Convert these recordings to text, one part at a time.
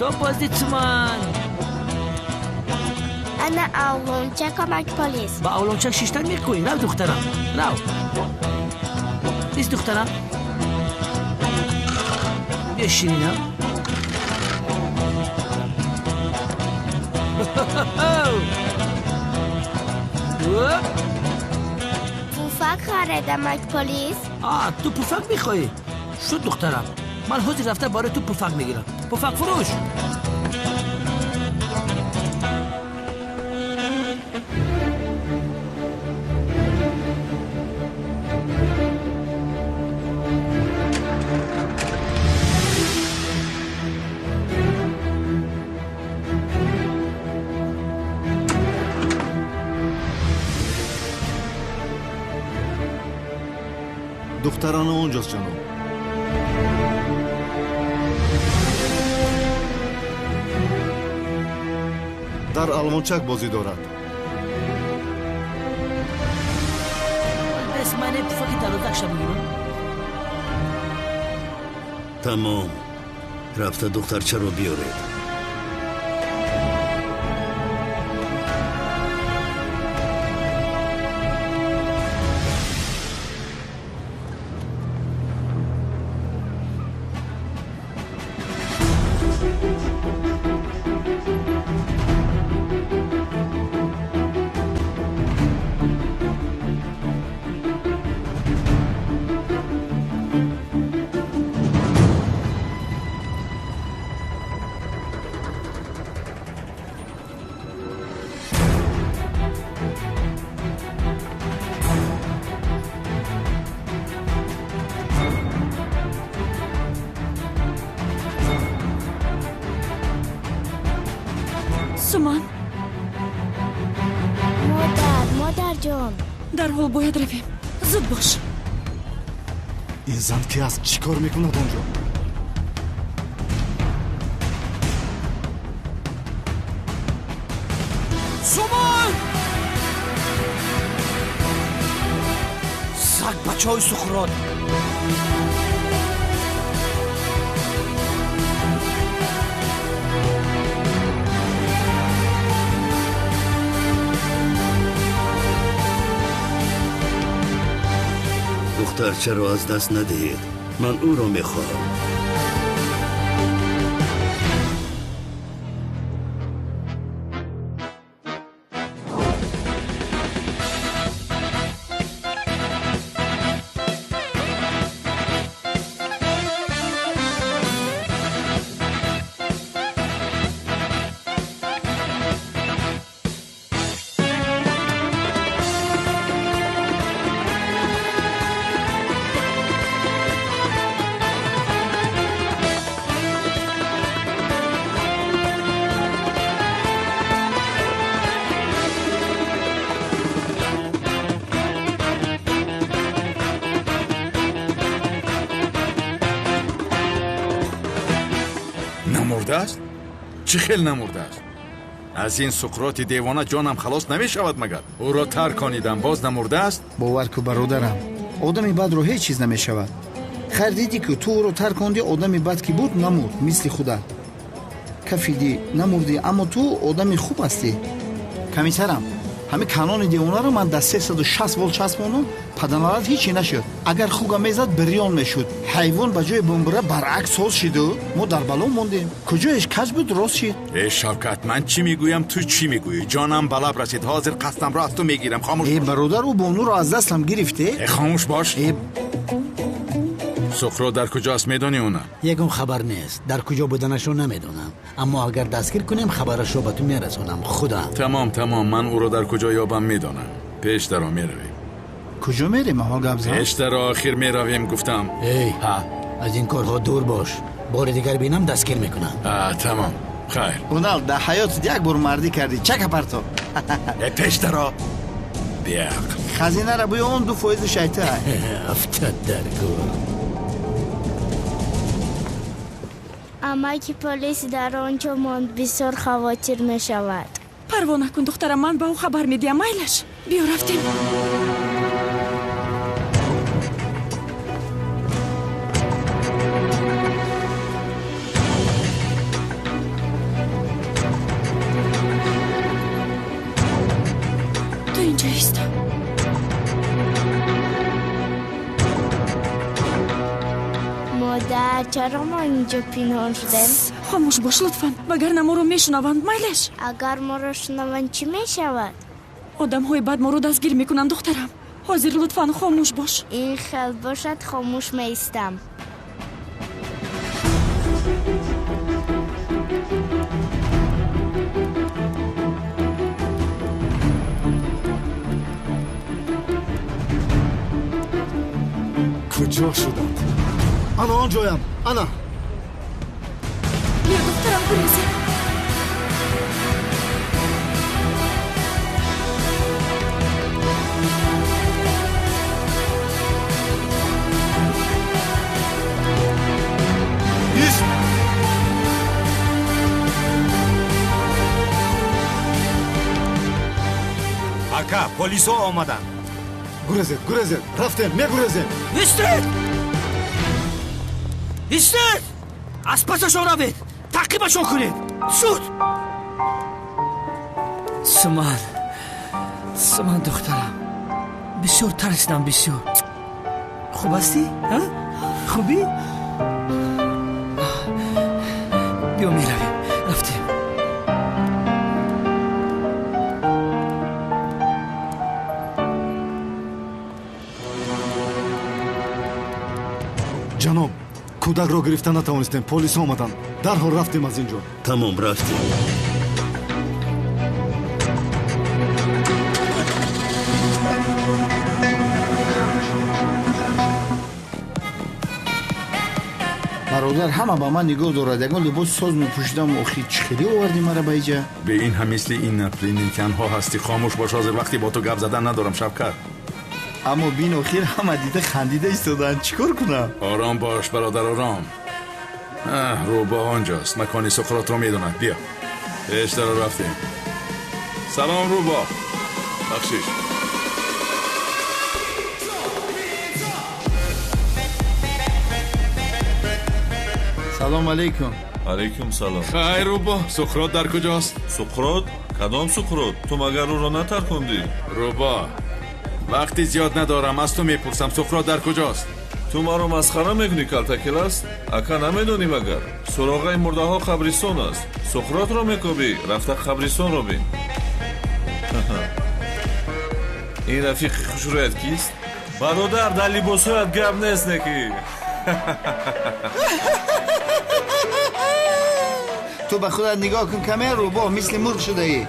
То боздид Суман. Ана авлончак омад полис. Ба авлончак шиштан мехоҳӣ? Рав духтарам, рав. Нест духтарам? Биё ширинам. Пуфак харидам ак полис. Ту пуфак мехоҳӣ? Шуд духтарам. Ман ҳозир рафта барои ту пуфак мегирам. Пуфак фурӯш. Духтарана онҷост, ҷаноб. Дар алвончак бозӣ дорад. Бес мане пуфаки дарозакша бигирам. Тамом. Рафта духтарчаро биёред. Суман. Модар, модарҷон. Дарҳол бояд равем. Зуд бош. Ин зан ки аст? Чӣ кор мекунад онҷо? Суман! Саг бачаҳои Сухрот. Духтарчаро аз даст надиҳед. Ман ӯро мехоҳам. Намурдааст? Чӣ хел намурдааст? Аз ин Суқроти девона ҷонам халос намешавад магар? Ӯро тарконидам, боз намурдааст? Бовар ку бародарам, одами бадро ҳеҷ чиз намешавад. Хайр дидӣ ки ту ӯро тарконди, одами бад ки буд намурд, мисли худат. Кафидӣ, намурдӣ, аммо ту одами хуб ҳастӣ. Комиссарам, ҳамин канони девонаро ман дар 360 волт часпондам, паданалат ҳечи нашуд. Агар хуга мезад, бирён мешуд. Ҳайвон ба ҷои бумбура баръакс соз шиду мо дар бало мондем. Куҷоеш каҷ буд, рост шид. Э Шавкат, ман чӣ мегӯям, ту чӣ мегӯӣ? Ҷонам ба лаб расид. Ҳозир қасдамро аз ту мегирам. Хомӯш Э бош. бародар, ӯ бонуро аз дастам гирифте? Э хомӯш бош. Э Суқрот дар куҷоаст, медонӣ уна? Ягон хабар нест. Дар куҷо буданашро намедонам. Аммо агар дастгир кунем, хабарашро ба ту мерасонам. Худам. Тамом, тамом, ман ӯро дар куҷо ёбам медонам. Пеш даро меравем. Куҷо мерем, аввал гап зан? Пеш даро охир меравем, гуфтам. Эй, ҳа. Аз ин корҳо дур бош. Бори дигар бинам дастгир мекунам. Тамом. Хайр. Унал, дар ҳаётат як бор мардӣ кардӣ. Чака парто. Э пеш даро. Беақл. Хазинаро буё, он 2% шайта. Афтад дар гур. Амаки полис дар он ҷо монд, бисёр хавотир мешавад. Парво накун, духтарам, ман ба ӯ хабар медиҳам. Майлаш, биё рафтем. Ҳаминҷо исто. Модар, чаро мо инҷо пинҳон шудем? Хомӯш бош лутфан, вагарна моро мешунаванд. Майлаш. Агар моро шунаванд, чӣ мешавад? Одамҳои бад моро дастгир мекунанд, духтарам. Ҳозир лутфан хомӯш бош. Ин хел бошад, хомӯш меистам. Куҷо шуданд? Ана он ҷоям, ана. Биё, духтарам, гурезем. Ист! Ака, полисҳо омаданд. Гурезед, гурезед, рафтем, мегурезем. Истед! Истед! Аз пасашон равед, таъқибашон кунед. Зуд! Суман, Суман, духтарам, бисёр тарсидам, бисёр. Хуб ҳастӣ? Хубӣ? Биё, меравем. Рафтем. Ҷаноб, кӯдакро гирифта натавонистем, полисҳо омаданд. Дарҳол рафтем аз ин ҷо. Тамом, рафтем. Бародар, ҳама ба ман нигоҳ дорад. Ягон либоси соз мепӯшидам. Охи, чӣ хеле овардӣ мара ба иҷа? Бе ин ҳам мисли инопланетянҳо ҳастӣ. Хомӯш бош, ҳозир вақте бо ту гап задан надорам, Шавкат. Аммо бин, охир ҳама дида хандида истодаанд. Чӣ кор кунам? Ором бош, бародар, ором. Рӯбоҳ онҷост, макони Суқротро медонад. Биё, пештаро рафтем. Салом, рӯбоҳ. Бахшиш. Салом алейкум. Алейкум салом. Хайр, рӯбоҳ, Суқрот дар куҷост? Суқрот? Кадом Суқрот? Ту магар ӯро натаркондӣ? Рӯбоҳ, вақти зиёд надорам, аз ту мепурсам, Суқрот дар куҷост? Ту маро масхара мекунӣ, калтакилас? Ака, намедонӣ магар? Суроғаи мурдаҳо қабристон аст. Суқротро мекобӣ, рафта қабристонро бин. Ин рафиқи хушрӯят кист? Бародар, дар либосҳоят гап нест неки. Ту ба худат нигоҳ кун, каме рӯбоҳ, мисли мурғ шудаӣ.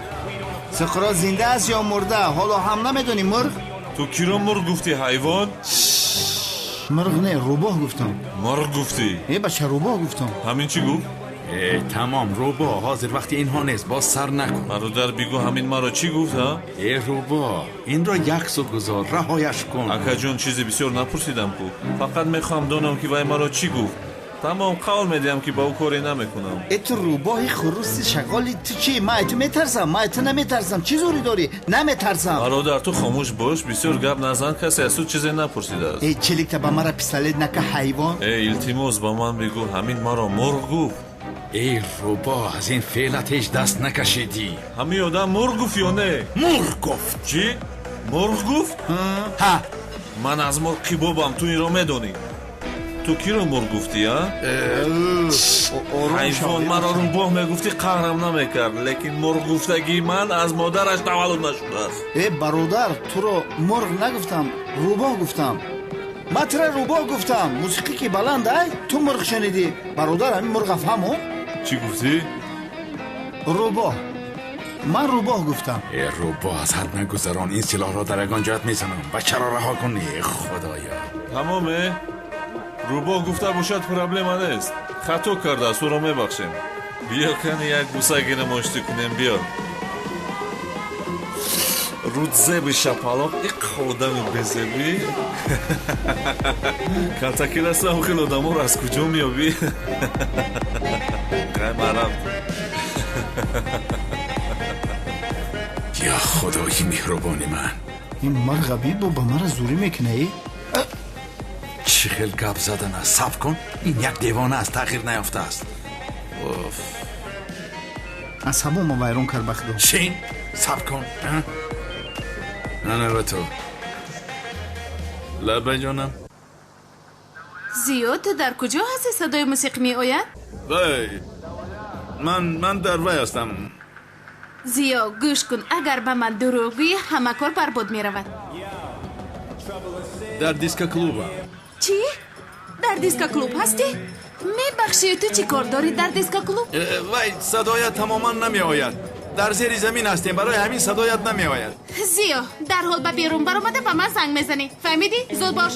Суқрот зинда аст ё мурда? Ҳоло ҳам намедонӣ мурғ? Ту киро мурғ гуфтӣ, ҳайвон? Мурғ не, рӯбоҳ гуфтам. Мурғ гуфтӣ? Э, бача, рӯбоҳ гуфтам. Ҳамин чӣ гуфт? Э, тамом, рӯбоҳ, ҳозир вақти инҳо нест, боз сар накун. Бародар, бигӯ ҳамин маро чӣ гуфт, ҳа? Э, рӯбоҳ, инро як су гузор, раҳояш кун. Акаҷон, чизе бисёр напурсидам ку. Фақат мехоҳам донам, ки вай маро чӣ гуфт. Тамом, қавл медиҳам, ки ба ӯ коре намекунам. Э, ту рӯбоҳи хуруси шағоли, ту чӣ? Ман ай ту метарсам, ман ай ту наметарсам. Чӣ зӯрӣ дорӣ? Наметарсам. Бародар, ту хомӯш бош, бисёр гап назан, касе аз ту чизе напурсидааст. Э, челикта ба мара пистолет нака, ҳайвон. Э, илтимос, ба ман бигӯ, ҳамин маро мурғ гуфт? Эй, рӯбоҳ, аз ин феълат ҳеҷ даст накашидӣ. Ҳамин одам мурғ гуфт ё не? Мурғ гуфт. Чӣ? Мурғ гуфт? Ҳа. Ман аз мурғ қибобам, ту инро медонӣ. Ту киро мурғ гуфтӣ, а? Ҳайвон, маро рӯбоҳ мегуфтӣ, қаҳрам намекард, лекин мурғ гуфтагии ман аз модараш таваллуд нашудааст. Э, бародар, туро мурғ нагуфтам, рӯбоҳ гуфтам. Ман тура рӯбоҳ гуфтам. Мусиқӣ ки баланд ай, ту мурғ шунидӣ. Бародар, ҳамин мурға фаҳмон. Чӣ гуфтӣ? Рӯбоҳ. Ман рӯбоҳ гуфтам. Э, рӯбоҳ, аз ҳад нагузарон, ин силоҳро дар ягон ҷоят мезанам. Бачаро раҳо кун, э, худоё. Тамом, э? Рӯбоҳ гуфта бошад, проблема нест. Хато кардааст, ӯро мебахшем. Биё, кани як буса гирем, оштӣ кунем, биё. Рӯдзеби шапалоқ, иқ одами безебӣ. Калтакиласам, хел одаморо аз куҷо меёбӣ? Қай, ман рафтам. Ё худои меҳрубони ман. Ин мурға бибо ба мара зӯрӣ мекуна, э? Чӣ хел гап задан аст? Сабр кун, ин як девона аст, тағйир наёфтааст. Уф. Асабома вайрон кард, ба худо. Шин, сабр кун. Ана ба ту. Лабай ҷонам. Зиё, ту дар куҷо ҳасти? Садои мусиқӣ меояд? Вай, ман дар вай ҳастам. Зиё, гӯш кун, агар ба ман дурӯғ гӯӣ, ҳама кор барбод меравад. Дар дискоклубам. Чӣ? Дар дискоклуб ҳастӣ? Мебахшӣ, ту чӣ кор дорӣ дар дискоклуб? Вай, садоят тамоман намеояд. Дар зери замин ҳастем, барои ҳамин садоят намеояд. Зиё, дарҳол ба берун баромада ба ман занг мезанӣ. Фаҳмидӣ? Зуд бош.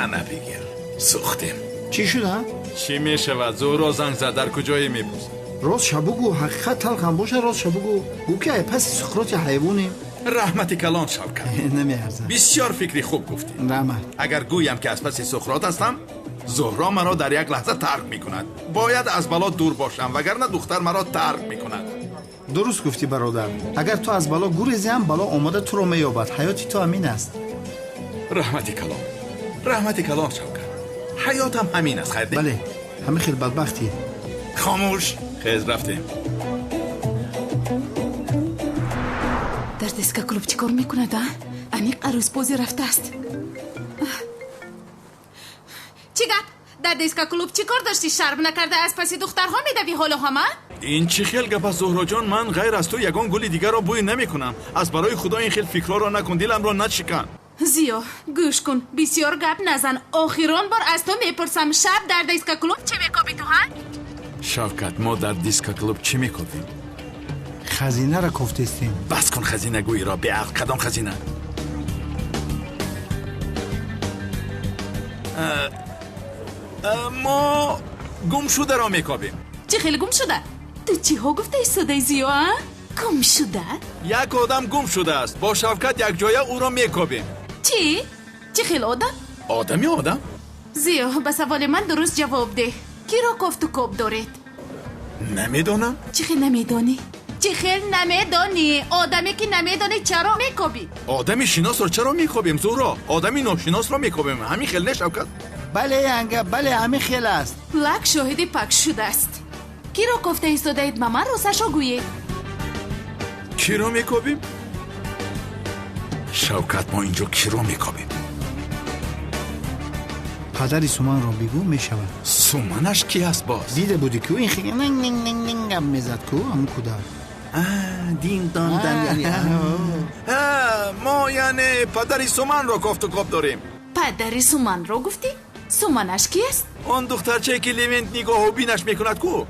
Ана бигир, сӯхтем. Чӣ шуда? Чӣ мешавад? Зуҳро занг зад, дар куҷое мепурсад? Рост ша бугӯ, ҳақиқат талхам боша, рост ша бугӯ. Гӯ ки ай паси Суқроти ҳайвонем. Раҳмати калон, Шавкат. Намеарзад. Бисёр фикри хуб гуфтӣ. Раҳмат. Агар гӯям ки аз паси Суқрот ҳастам, Зуҳро маро дар як лаҳза тарк мекунад. Бояд аз бало дур бошам, вагарна духтар маро тарк мекунад. Дуруст гуфтӣ, бародар. Агар ту аз бало гурезӣ ҳам, бало омода туро меёбад. Ҳаёти ту ҳамин аст. Раҳмати калон, раҳмати калон, Шавкат. Ҳаётам ҳамин аст, хайр? Бале, ҳамин хел бадбахтӣ. Хомӯш, хез, рафтем. Дар дискоклуб чӣ кор мекунад, а? Аниқ арӯсбозӣ рафтааст. Чӣ гап? Дар дискоклуб чӣ кор доштӣ? Шарм накарда аз паси духтарҳо медавӣ ҳоло ҳама? Ин чӣ хел гап аст, Зуҳроҷон? Ман ғайр аз ту ягон гули дигарро бӯй намекунам. Аз барои худо ин хел фикрҳоро накун, диламро нашикан. Зиё, гӯш кун, бисёр гап назан. Охирон бор аз ту мепурсам, шаб дар дискоклуб чӣ мекобӣ ту, ҳа? Шавкат, мо дар дискоклуб чӣ мекобем? Хазинаро кофтестем. Бас кун хазинагӯиро, беақл. Кадом хазина? Мо гумшударо мекобем. Чӣ хеле гумшуда? Ту чиҳо гуфта истодаи, Зиё, а? Гумшуда? Як одам гум шудааст. Бо Шавкат якҷоя ӯро мекобем. Чӣ? Чӣ хел одам? Одами одам? Зиё, ба саволи ман дуруст ҷавоб деҳ. Киро кофту коб доред? Намедонам. Чӣ хел намедонӣ? Чӣ хел намедонӣ? Одаме ки намедонӣ чаро мекобӣ? Одами шиносро чаро мекобем, Зуҳро? Одами ношиносро мекобем. Ҳамин хел не, Шавкат? Бале, янга, бале, ҳамин хел аст. Лак шоҳиди пак шудааст. Киро кофта истодаед, ба ман росташо гӯед. Киро мекобем? Шавкат, мо инҷо киро мекобем? Падари Суманро бигӯ, мешавад. Суманаш ки аст боз? Дида будӣ ку ин хел гап мезад ку ҳамун кӯдак. Дин дон дан, яъне мо яъне падари Суманро кофту коб дорем. Падари Суманро гуфтӣ? Суманаш ки аст? Он духтарчае ки Левент нигоҳу бинаш мекунад ку.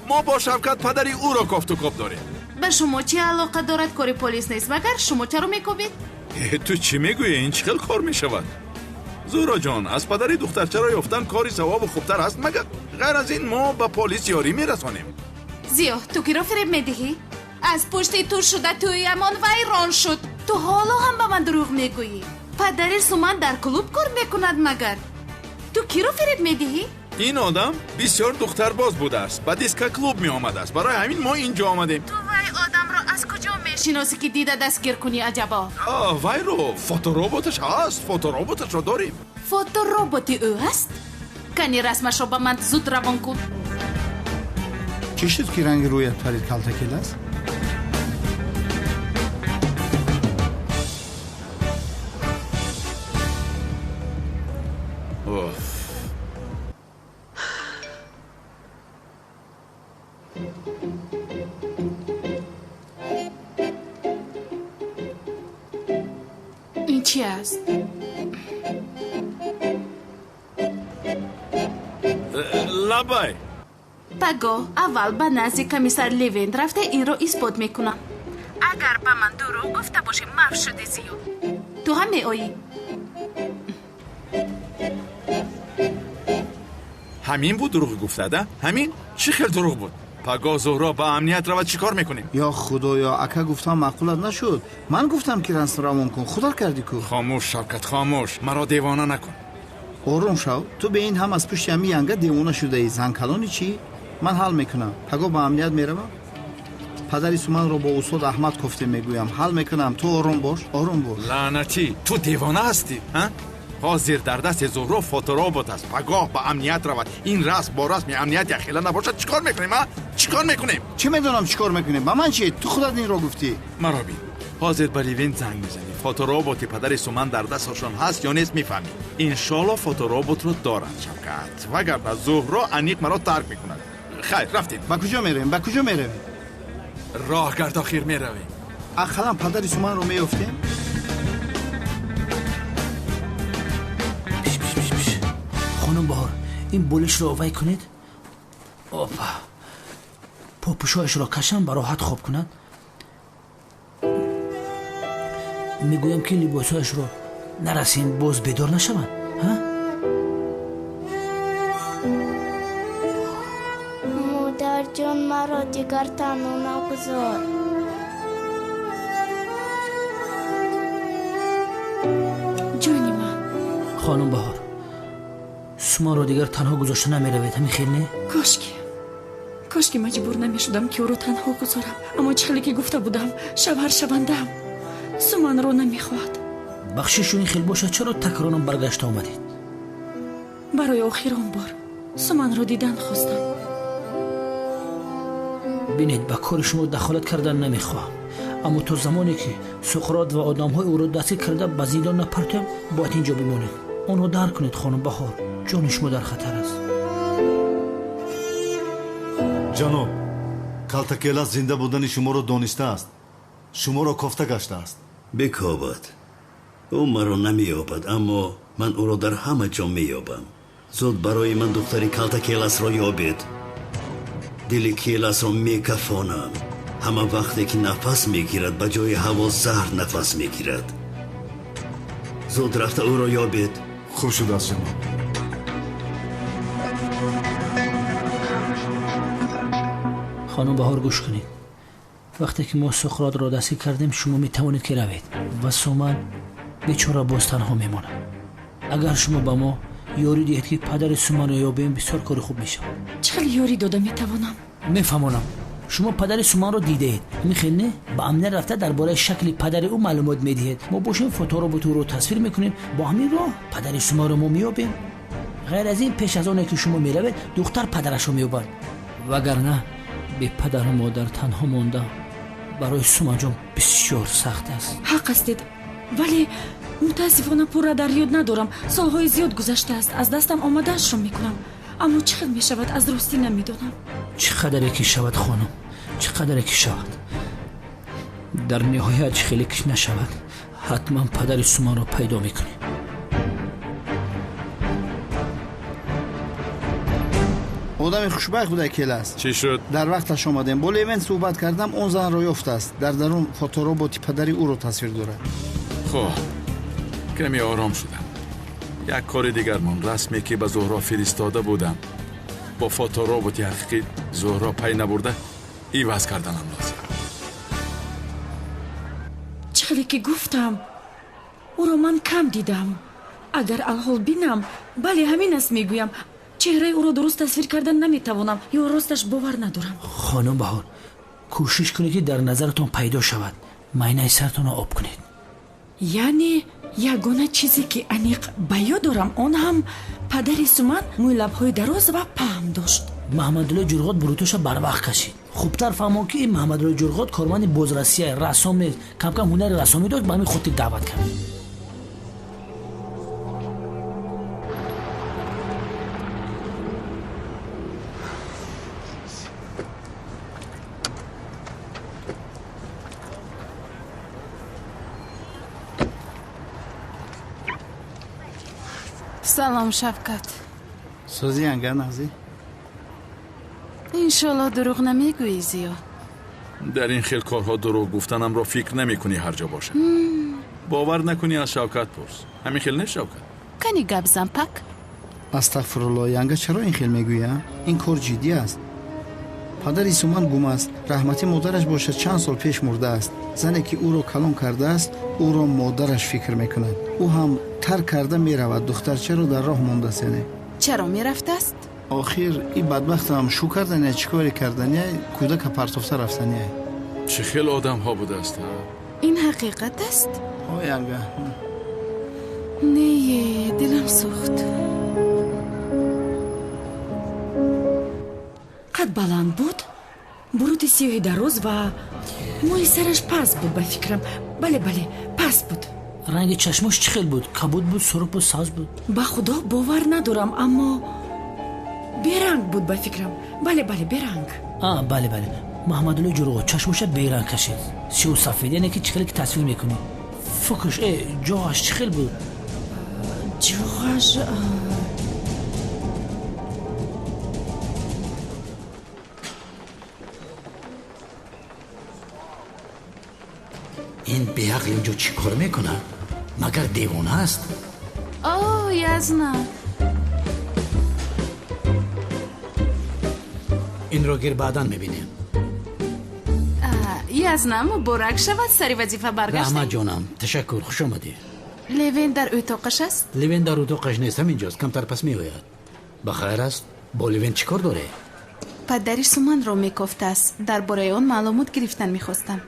Мо бо Шавкат падари ӯро кофту коб дорем. Ба шумо чӣ алоқа дорад? Кори полис нест, магар шумо чаро мекобед? Ту чӣ мегӯӣ? Ин чӣ хел кор мешавад? Зуҳроҷон, аз падари духтарчаро ёфтан кори савобу хубтар аст, магар? Ғайр аз ин мо ба полис ёрӣ мерасонем. Зиё, ту киро фиреб медиҳӣ? Аз пушти ту шуда тӯямон вайрон шуд. Ту ҳоло ҳам ба ман дурӯғ мегӯӣ. Падари Суман дар клуб кор мекунад, магар? Ту киро фиреб медиҳӣ? Ин одам бисёр духтарбоз будааст, ба дискоклуб меомадааст. Барои ҳамин мо инҷо омадем. Ту вай одамро аз куҷо мешиносӣ, ки дида дастгир кунӣ, аҷабо? Вайро фотороботаш ҳаст, фотороботашро дорем. Фотороботи ӯ ҳаст? Кани расмашро ба ман зуд равон кун. Чӣ шуд ки ранги рӯят парид, калтакел аст? Ин чи аст? Лабай. Пагоҳ аввал ба назди комиссар Левент рафта инро исбот мекунам. Агар ба ман дурӯғ гуфта бошӣ, маф шуди, Зиё. Ту ҳам меоӣ. Ҳамин буд дурӯғ гуфтада? Ҳамин? Чӣ хел дурӯғ буд? Пагоҳ Зуҳро ба амният равад, чӣ кор мекунем? Ё худоё, ака гуфтам маъқулат нашуд. Ман гуфтам ки расм равон кун, худат кардӣ ку. Хомӯш, Шавкат, хомӯш. Маро девона накун. Ором шав. Ту бе ин ҳам аз пушти ҳамин янга девона шудаӣ. Занкалони чӣ? Ман ҳал мекунам. Пагоҳ ба амният меравам. Падари Суманро бо устод Аҳмад кофте мегӯям. Ҳал мекунам. Ту ором бош, ором бош. Лаънатӣ, ту девона ҳастӣ, ҳа? Ҳозир дар дасти Зуҳро фоторобот аст. Пагоҳ ба амният равад. Ин расм бо расми амният якхела набошад, чӣ кор мекунем, а? Чӣ кор мекунем? Чӣ медонам чӣ кор мекунем? Ба ман чӣ? Ту худат инро гуфтӣ. Маро бин. Ҳозир ба Левент занг мезанӣ. Фотороботи падари Суман дар дасташон ҳаст ё нест мефаҳмӣ. Иншоалло фотороботро доранд, Шавкат. Вагарна Зуҳро аниқ маро тарк мекунад. Хайр, рафтем. Ба куҷо меравем? Ба куҷо меравем? Роҳ гард охир меравем. Ақаллан падари Суманро меёфтем. Хонум Баҳор, ин болишро вай кунед. Опа. Попӯшояшро кашам ба роҳат хоб кунад. Мегӯям ки либосҳояшро нарасем, боз бедор нашаванд. Ҳа? Модарҷон, маро дигар танҳо нагузор. Ҷони ман. Хонум Баҳор, Суманро дигар танҳо гузошта намеравед, ҳамин хел не? Кошки маҷбур намешудам ки ӯро танҳо гузорам, аммо чӣ хеле ки гуфта будам, шавҳар шавандаам Суманро намехоҳад. Бахшишу ин хел бошад, чаро такроран баргашта омадед? Барои охирон бор Суманро дидан хостам. Бинед, ба кори шумо дахолат кардан намехоҳам, аммо то замоне ки Суқрот ва одамҳои ӯро дастгир карда ба зиндон напартоям, бояд инҷо бимонед. Онро дарк кунед, хонум Баҳор, ҷони шумо дар хатар аст. Ҷаноб, Калтакелас зинда будани шуморо донистааст. Шуморо кофта гаштааст. Бикобад. Ӯ маро намеёбад, аммо ман ӯро дар ҳама ҷо меёбам. Зуд барои ман духтари Калтакеласро ёбед. Дили Келасро мекафонам. Ҳама вақте ки нафас мегирад, ба ҷои ҳаво заҳр нафас мегирад. Зуд рафта ӯро ёбед. Хуб шудааст, ҷаноб. Хонум Баҳор, гӯш кунед. Вақте ки мо Суқротро дастгир кардем, шумо метавонед ки равед ва Суман бечора боз танҳо мемонад. Агар шумо ба мо ёрӣ диҳед ки падари Суманро ёбем, бисёр кори хуб мешавад. Чӣ хел ёрӣ дода метавонам? Мефаҳмонам. Шумо падари Суманро дидаед, ҳамин хел не? Ба амният рафта дар бораи шакли падари ӯ маълумот медиҳед. Мо бошем фотороботи ӯро тасвир мекунем. Бо ҳамин роҳ падари Суманро мо меёбем. Ғайр аз ин, пеш аз оне ки шумо меравед, духтар падарашро меёбад. Вагарна бе падару модар танҳо монда барои Суманҷон бисёр сахт аст. Ҳақ ҳастед, вале мутаассифона пурра дар ёд надорам. Солҳои зиёд гузаштааст, аз дастам омадаашро мекунам, аммо чӣ хел мешавад аз ростӣ намедонам. Чӣ қадаре ки шавад, хонум, чӣ қадаре ки шавад. Дар ниҳоят чӣ хеле ки нашавад, ҳатман падари Суманро пайдо мекунем. Одами хушбахт буда Келас. Чӣ шуд? Дар вақташ омадем. Бо Левент суҳбат кардам, он занро ёфтааст. Дар дарун фотороботи падари ӯро тасвир дорад. Хуб, каме ором шудам. Як кори дигар мон, расме ки ба Зуҳро фиристода будам, бо фотороботи ҳақиқӣ Зуҳро пай набурда иваз карданам лозим. Чӣ хеле ки гуфтам, ӯро ман кам дидам. Агар алҳол бинам, бале, ҳамин аст мегӯям. Чеҳраи ӯро дуруст тасвир кардан наметавонам ё росташ бовар надорам. Хонум Баҳор, кӯшиш кунед ки дар назаратон пайдо шавад. Майнаи сартонро об кунед. Яъне ягона чизе ки аниқ ба ёд дорам, он ҳам падари Суман мӯи лабҳои дароз ва паҳм дошт. Маҳмадулло Ҷурғот бурутоша барвақт кашид. Хубтар фаҳмон ки ин Маҳмадулло Ҷурғот корманди бозрасия, рассом нест. Камкам ҳунари рассомӣ дошт, ба ҳамин хотир даъват кард. Салом, Шавкат. Сӯзи янга нағзӣ? Иншоалло дурӯғ намегӯӣ, Зиё. Дар ин хел корҳо дурӯғ гуфтанамро фикр намекунӣ ҳар ҷо бошад. Бовар накунӣ аз Шавкат пурс. Ҳамин хел не, Шавкат? Кани гап зан, пак. Астағфирулло, янга чаро ин хел мегӯя? Ин кор ҷиддӣ аст. Падари Суман гум аст. Раҳмати модараш бошад чанд сол пеш мурдааст. Зане ки ӯро калон кардааст, ӯро модараш фикр мекунад. Ӯ ҳам тарк карда меравад. Духтарчаро дар роҳ мондааст яъне. Чаро мерафтааст? Охир ин бадбахтам шу кардания, чӣ коре кардания, кӯдака партофта рафтания. Чӣ хел одамҳо будааст, а? Ин ҳақиқат аст? О, янга. Не, дилам сӯхт. Қад баланд буд, бурути сиёҳи дароз ва Мӯи сараш паст буд ба фикрам. Бале, бале, паст буд. Ранги чашмош чӣ хел буд? Кабуд буд, сурх буд, сабз буд? Ба худо бовар надорам, аммо беранг буд ба фикрам. Бале, бале, беранг. А, бале, бале. Маҳмадулло ҷурғо чашмоша беранг кашид. Сиёҳу сафед, яъне ки чӣ хеле ки тасвир мекунӣ. Фукш, ҷоғаш чӣ хел буд? Ҷоғаш ин беақл инҷо чӣ кор мекунад? Магар девона аст? О, язна. Инро гир баъдан мебинем. Язна, муборак шавад, сари вазифа баргаштем. Раҳмат ҷонам, ташаккур, хуш омадӣ. Левен дар утоқаш аст? Левен дар утоқаш нест, ҳаминҷост, камтар пас меояд. Ба хайр аст? Бо Левен чӣ кор дорӣ? Падари Суманро мекофтааст. Дар бораи он маълумот гирифтан мехостам.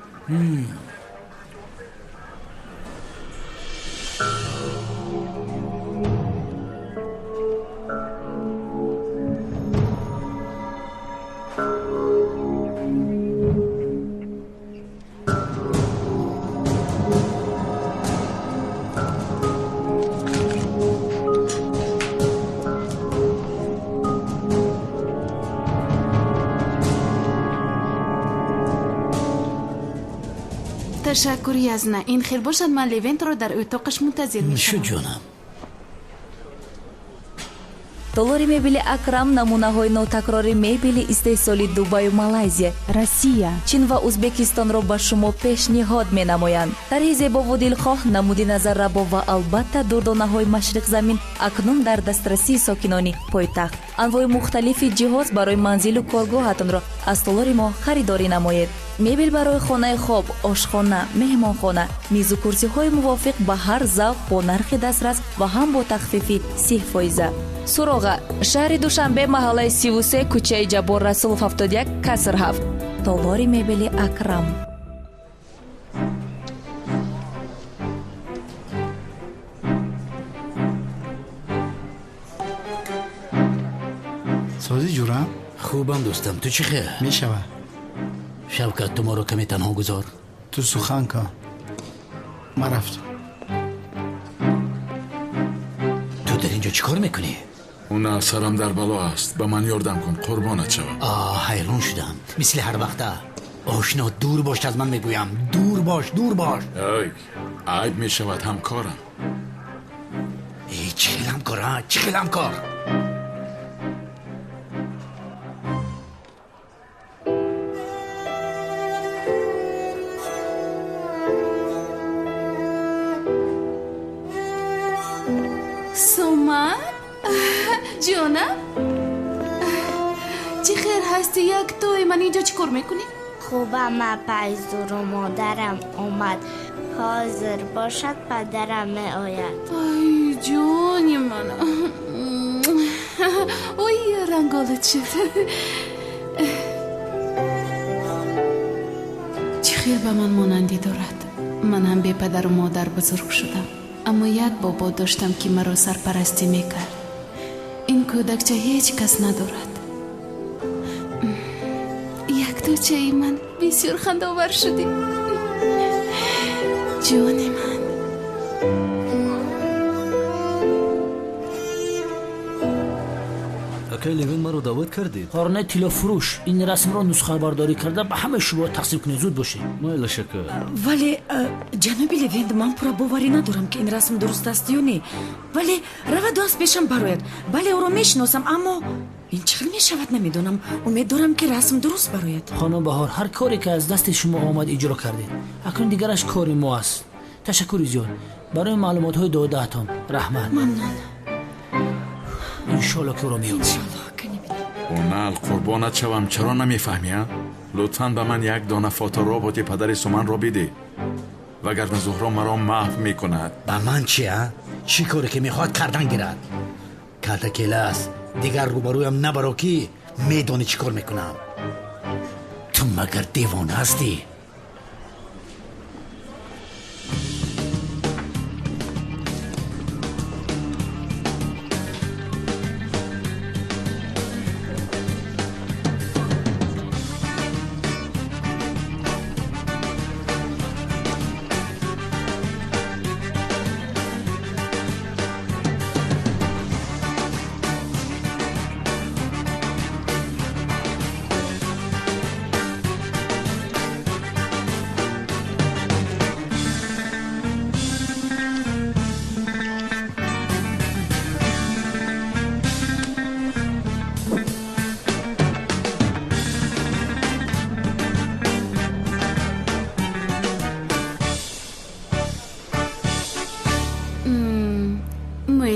Ташаккур, Язна. Ин хел бошад, ман Левентро дар утоқаш мунтазир мешавам. Шуд ҷонам. Толори мебели Акрам намунаҳои нотакрори мебели истеҳсоли Дубаю Малайзия, Россия, Чин ва Узбекистонро ба шумо пешниҳод менамоянд. Тарҳи зебову дилхоҳ, намуди назаррабо ва албатта дурдонаҳои машриқзамин акнун дар дастрасии сокинони пойтахт. Анвои мухталифи ҷиҳоз барои манзилу коргоҳатонро аз толори мо харидорӣ намоед. Мебел барои хонаи хоб, ошхона, меҳмонхона, мизу курсиҳои мувофиқ ба ҳар завқ бо нархи дастрас ва ҳам бо тахфифи 30%. Суроға: шаҳри Душанбе, маҳаллаи 33, кӯчаи Ҷаббор Расулов 71, каср 7. Толори мебели Акрам. Созӣ ҷурам? Хубам дӯстам, ту чӣ хел? Мешавад. Шавкат, ту моро каме танҳо гузор. Ту сухан кун. Ман рафтам. Ту дар инҷо чӣ кор мекунӣ? Она сарам дар бало аст. Ба ман ёрдам кун, қурбонат шавам. Ҳайрон шудам. Мисли ҳар вақта. Ошно, дур бош аз ман мегӯям. Дур бош, дур бош. Ай, айб мешавад ҳамкорам. Чӣ хел ҳамкор, а? Чӣ хел ҳамкор? Суман? Ҷонам? Чӣ хел ҳастӣ, яктои ман инҷо чӣ кор мекунӣ? Хубам, апайзуру модарам омад. Ҳозир бошад падарам меояд. Ай, ҷони ман. Ой, ранголат шуд. Чӣ хел ба ман монандӣ дорад. Ман ҳам бепадару модар бузург шудам. Аммо як бобо доштам, ки маро сарпарастӣ мекард. Ин кӯдакча ҳеҷ кас надорад. Якточаи ман бисёр хандаовар шудӣ. Ҷони ман. Акай Левин, маро даъват кардед? Қорнаи тиллофурӯш ин расмро нусхабардорӣ карда ба ҳамаи шумо тақсим кунед. Зуд бошед. Майла, шакар. Вале ҷаноби Левент, ман пурра боварӣ надорам, ки ин расм дуруст аст ё не. Вале раваду аз пешам барояд. Бале, ӯро мешиносам, аммо ин чӣ хел мешавад намедонам. Умед дорам, ки расм дуруст барояд. Хонум Баҳор, ҳар коре ки аз дасти шумо омад иҷро кардед. Акнун дигараш кори мо аст. Ташаккури зиёд барои маълумотҳои додаатон. Раҳмат. Мамнун. Иншоалло ки ӯро меёбем. Онал, қурбонат шавам, чаро намефаҳмӣ, а? Лутфан ба ман як дона фотороботи падари Суманро бидеҳ, вагарна Зуҳро маро маҳв мекунад. Ба ман чи, а? Чӣ коре ки мехоҳад кардан гирад. Калта келас, дигар рӯбарӯям набаро, ки медонӣ чӣ кор мекунам. Ту магар девона ҳастӣ?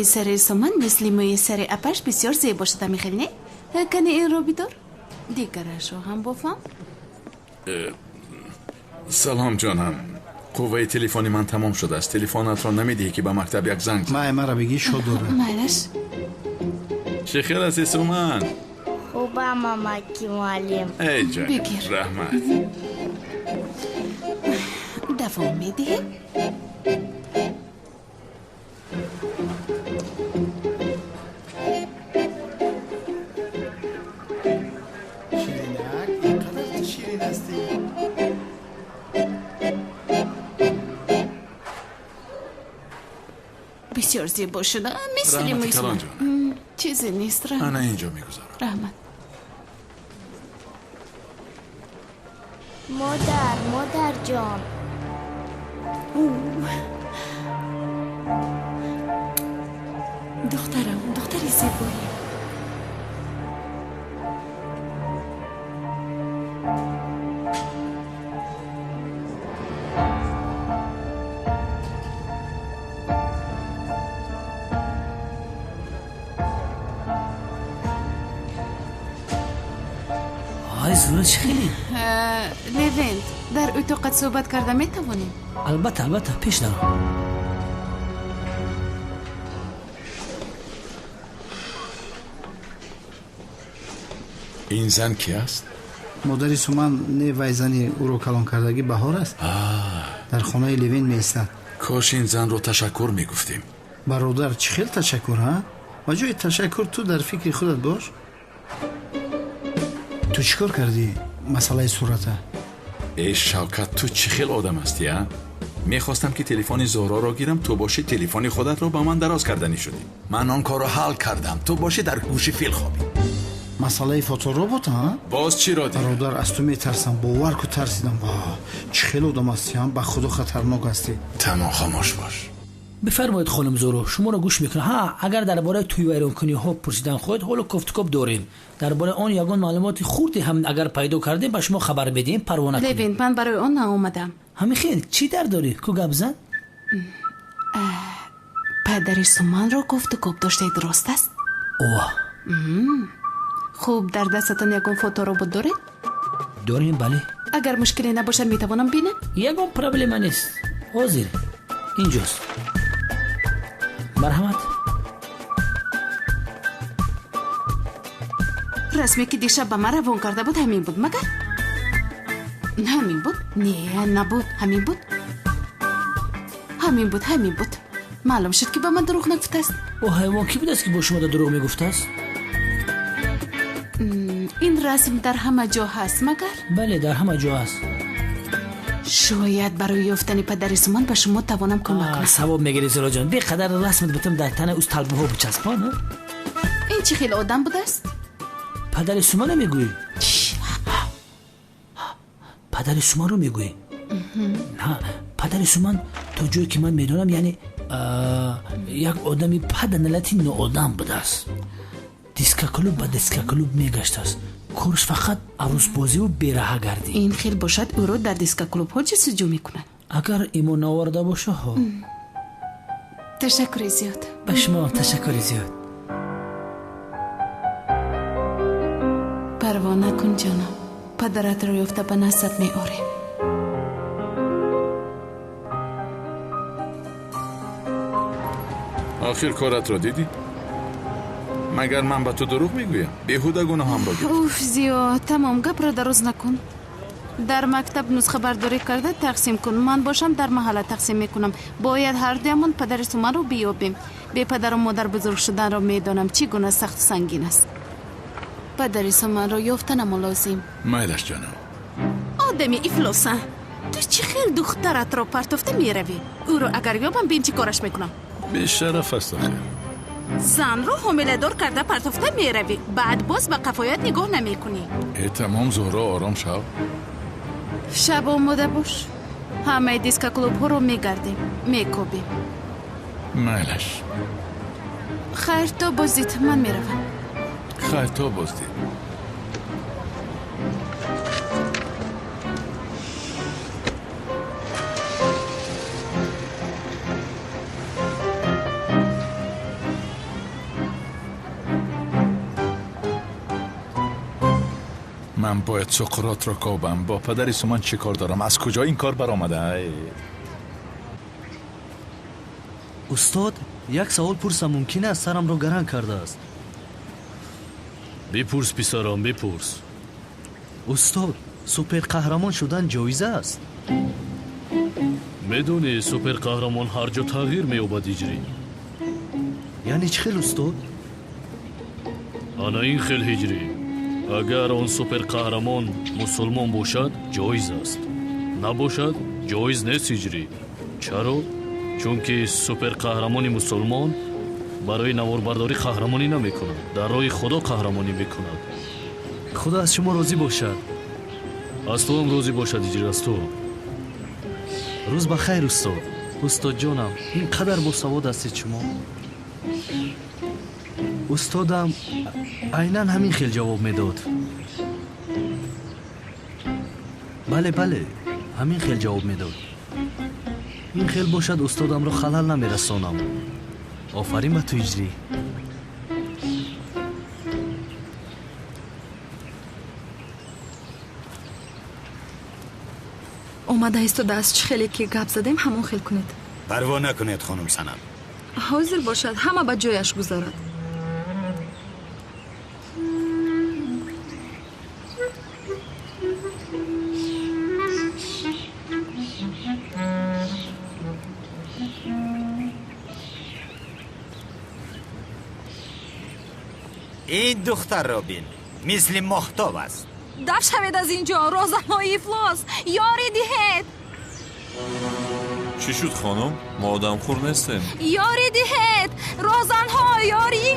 Мӯи сари Суман мисли мӯи сари апаш бисёр зебо шуда, михел не? Кани инро бидор, дигарашро ҳам бофам. Салом, ҷонам. Қувваи телефони ман тамом шудааст. Телефонатро намедиҳӣ, ки ба мактаб як занг зан? Май, мара бигӣ, шод дорад. Майлаш. Чӣ хел ҳасти, Суман? Хубам, амаки муаллим. Эй ҷон. Бигир. Раҳмат. Давом медиҳем. Ширинак, ин қадар ту ширин ҳастӣ. Бисёр зебо шуда, мисли Раҳмати мӯи калон, Суман. ҷонам. Чизе нест, раҳмат. Ана инҷо мегузорам. Раҳмат. Модар, модарҷон. Духтарам, духтари зебоем. Ай, Зуҳро, чӣ хеле? Левент, дар утоқат суҳбат карда метавонем? Албатта, албатта, пеш даро. Ин зан ки аст? Модари Суман не, вай зани ӯро калон кардагӣ Баҳор аст. Дар хонаи Левин меистад. Кош ин занро ташаккур мегуфтем. Бародар, чӣ хел ташаккур, ҳа? Ба ҷои ташаккур ту дар фикри худат бош. Ту чӣ кор кардӣ масъалаи сурата? Эй Шавкат, ту чӣ хел одам ҳастӣ, а? Мехостам, ки телефони Зуҳроро гирам, ту бошӣ телефони худатро ба ман дароз карданӣ шудӣ. Ман он корро ҳал кардам, ту бошӣ дар гӯши фил хобӣ. Масъалаи фоторобот, ҳа? Боз чиро дигар? Бародар, аз ту метарсам, бовар ку, тарсидам. Ва чӣ хел одам ҳастӣ, ҳа? Ба худо, хатарнок ҳастӣ. Тамом, хомӯш бош. Бифармоед, хонум Зуҳро, шуморо гӯш мекунам. Ҳа, агар дар бораи тӯй вайронкуниҳо пурсидан хоҳед, ҳоло кофтукоб дорем. Дар бораи он ягон маълумоти хурде ҳам агар пайдо кардем, ба шумо хабар медиҳем, парво накунед. Левент, ман барои он наомадам. Ҳамин хел, чӣ дард дорӣ? Ку гап зан? Падари Суманро кофтукоб доштаед, рост аст? О. Хуб, дар дастатон ягон фоторобот доред? Дорем, бале. Агар мушкиле набошад, метавонам бинам? Ягон проблема нест. Ҳозир инҷост. Марҳамат. Расме, ки дишаб ба ман равон карда буд, ҳамин буд, магар? Ҳамин буд? Не, набуд. Ҳамин буд, ҳамин буд, ҳамин буд. Маълум шуд, ки ба ман дурӯғ нагуфтааст. Ӯ ҳайвон кӣ будааст, ки бо шумо дурӯғ мегуфтааст? Ин расм дар ҳама ҷо ҳаст, магар? Бале, дар ҳама ҷо ҳаст. Шояд барои ёфтани падари Суман ба шумо тавонам кӯмак кунам. Савоб мегирӣ, Зуҳроҷон. Беқадар расмат бутам дар тана уз талбаҳо бичаспон. Ин чӣ хел одам будааст? Падари Суманро мегӯӣ? Падари Суманро мегӯӣ? Падари Суман то ҷое ки ман медонам, яъне як одами паданалати ноодам будааст. Дискоклуб ба дискоклуб мегаштааст. Корш фақат арӯсбозиву бераҳагардӣ. Ин хел бошад, ӯро дар дискоклубҳо ҷустуҷӯ мекунанд. Агар имон наоварда боша, ҳо. Ташаккури зиёд. Ба шумо ташаккури зиёд. Парво накун, ҷонам, падаратро ёфта ба наздат меорем. Охир коратро дидӣ? Магар ман ба ту дурӯғ мегӯям? Беҳуда гуноҳамро гирифт. Уф, зиёд, тамом, гапро дароз накун. Дар мактаб нусхабардорӣ карда тақсим кун. Ман бошам дар маҳалла тақсим мекунам. Бояд ҳардуямон падари Суманро биёбем. Бе падару модар бузург шуданро медонам, чӣ гуна сахту сангин аст. Падари Суманро ёфтанамо лозим. Майлаш, ҷонам. Одами ифлоса, ту чӣ хел духтаратро партофта меравӣ? Ӯро агар ёбам, бин чӣ кораш мекунам. Бешараф аст охир. Занро ҳомиладор карда партофта меравӣ, баъд боз ба қафоят нигоҳ намекунӣ. Э, тамом, Зуҳро, ором шав. Шаб омода бош, ҳамаи дискоклубҳоро мегардем, мекобем. Майлаш. Хайр, то боздид, ман меравам. Хайр, то боздид. Ман бояд Суқротро кобам. Бо падари Суман чӣ кор дорам? Аз куҷо ин кор баромада? Устод, як савол пурсам мумкин аст? Сарамро гаранг кардааст. Бипурс, писарам, бипурс. Устод, суперқаҳрамон шудан ҷоиз аст? Медонӣ, суперқаҳрамон ҳар ҷо тағйир меёбад, Ҳиҷрӣ. Яъне чӣ хел, устод? Ана ин хел, Ҳиҷрӣ. Агар он суперқаҳрамон мусулмон бошад, ҷоиз аст. Набошад, ҷоиз нест, Ҳиҷрӣ. Чаро? Чунки суперқаҳрамони мусулмон барои наворбардорӣ қаҳрамонӣ намекунад, дар роҳи Худо қаҳрамонӣ мекунад. Худо аз шумо розӣ бошад. Аз туам розӣ бошад, Ҳиҷрӣ, аз ту. Рӯз ба хайр, устод. Устодҷонам, ин қадар босавод ҳастед шумо. Устодам айнан ҳамин хел ҷавоб медод. Бале, бале, ҳамин хел ҷавоб медод. Ин хел бошад, устодамро халал намерасонам. Офарин ба ту, Ҳиҷрӣ. Омада истодааст. Чӣ хеле ки гап задем, ҳамон хел кунед. Парво накунед, хонум Санам. Ҳозир бошад, ҳама ба ҷояш гузарад. Ин духтарро бин, мисли моҳтоб аст. Даф шавед аз ин ҷо, розаҳои ифлос! Ёрӣ диҳед! Чӣ шуд, хонум? Мо одамхӯр нестем. Ёрӣ диҳед! Розанҳо, ёрӣ!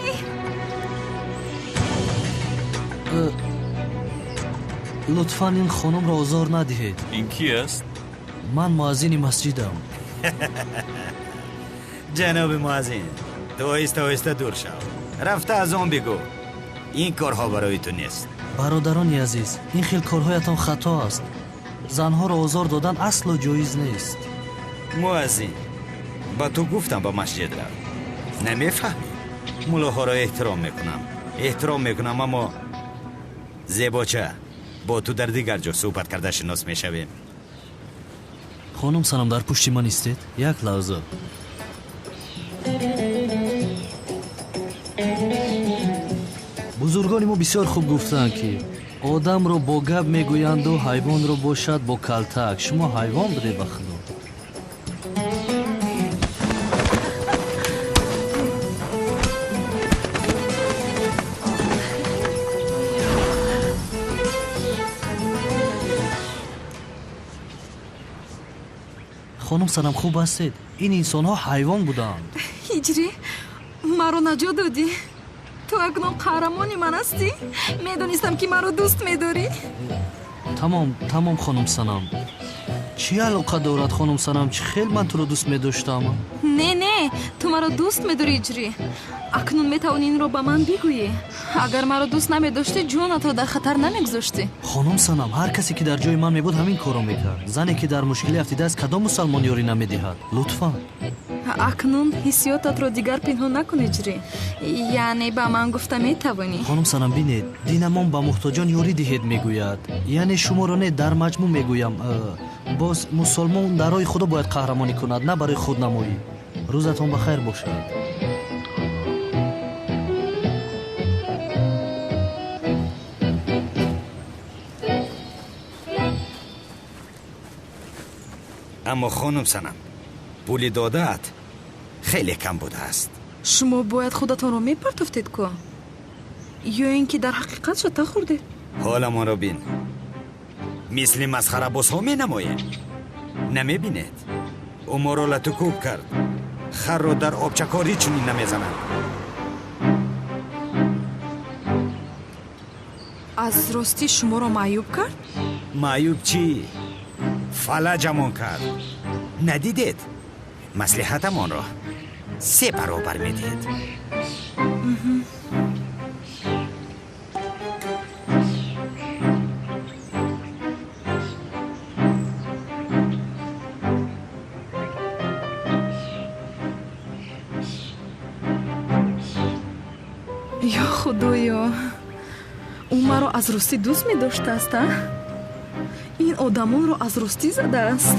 Лутфан ин хонумро озор надиҳед. Ин ки аст? Ман муаззини масҷидам. Ҷаноби муаззин, ту оҳиста оҳиста дур шав. Рафта аз он бигӯ. Ин корҳо барои ту нест. Бародарони азиз, ин хел корҳоятон хато аст. Занҳоро озор додан асло ҷоиз нест. Муаззин, ба ту гуфтам ба масҷид рав. Намефаҳмӣ? Мулоҳоро эҳтиром мекунам. Эҳтиром мекунам, аммо зебоча, бо ту дар дигар ҷо суҳбат карда шинос мешавем. Хонум Санам, дар пушти ман истед. Як лаҳза. Бузургони мо бисёр хуб гуфтаанд, ки одамро бо гап мегӯянду ҳайвонро бошад бо калтак. Шумо ҳайвон будед, ба Худо. Хонум Санам, хуб ҳастед? Ин инсонҳо ҳайвон буданд. Ҳиҷрӣ, маро наҷот додӣ. Ту акнун қаҳрамони ман ҳастӣ. Медонистам, ки маро дӯст медорӣ. Тамом, тамом, хонум Санам. Чӣ алоқа дорад, хонум Санам? Чӣ хел ман туро дӯст медоштам? Не, не, ту маро дӯст медорӣ, Ҳиҷрӣ. Акнун метавонӣ инро ба ман бигӯӣ. Агар маро дӯст намедоштӣ, ҷонатро дар хатар намегузоштӣ. Хонум Санам, ҳар касе ки дар ҷои ман мебуд, ҳамин корро мекард. Зане ки дар мушкилӣ афтидааст, кадом мусалмон ёрӣ намедиҳад? Лутфан. Акнун ҳиссиётатро дигар пинҳон накун, Ҳиҷрӣ. Яъне ба ман гуфта метавонӣ. Хонум Санам, бинед, динамон ба муҳтоҷон ёрӣ диҳед мегӯяд. Яъне шуморо не, дар маҷмӯъ мегӯям. Боз мусулмон дар роҳи Худо бояд қаҳрамонӣ кунад, на барои худнамоӣ. Рӯзатон ба хайр бошад. Аммо хонум Санам, пули додаат хеле кам будааст. Шумо бояд худатонро мепартофтед ку? Ё ин ки дар ҳақиқат шата хӯрдед? Ҳоламонро бин. Мисли масхарабозҳо менамоем. Намебинед? Ӯ моро латукӯб кард. Харро дар обчакорӣ чунин намезананд. Аз ростӣ шуморо маъюб кард? Маъюб чӣ? Фалаҷамон кард. Надидед? Маслиҳатамонро се баробар медиҳед. Ё Худоё, Ӯ маро аз ростӣ дӯст медоштааст, а? Ин одамонро аз ростӣ задааст.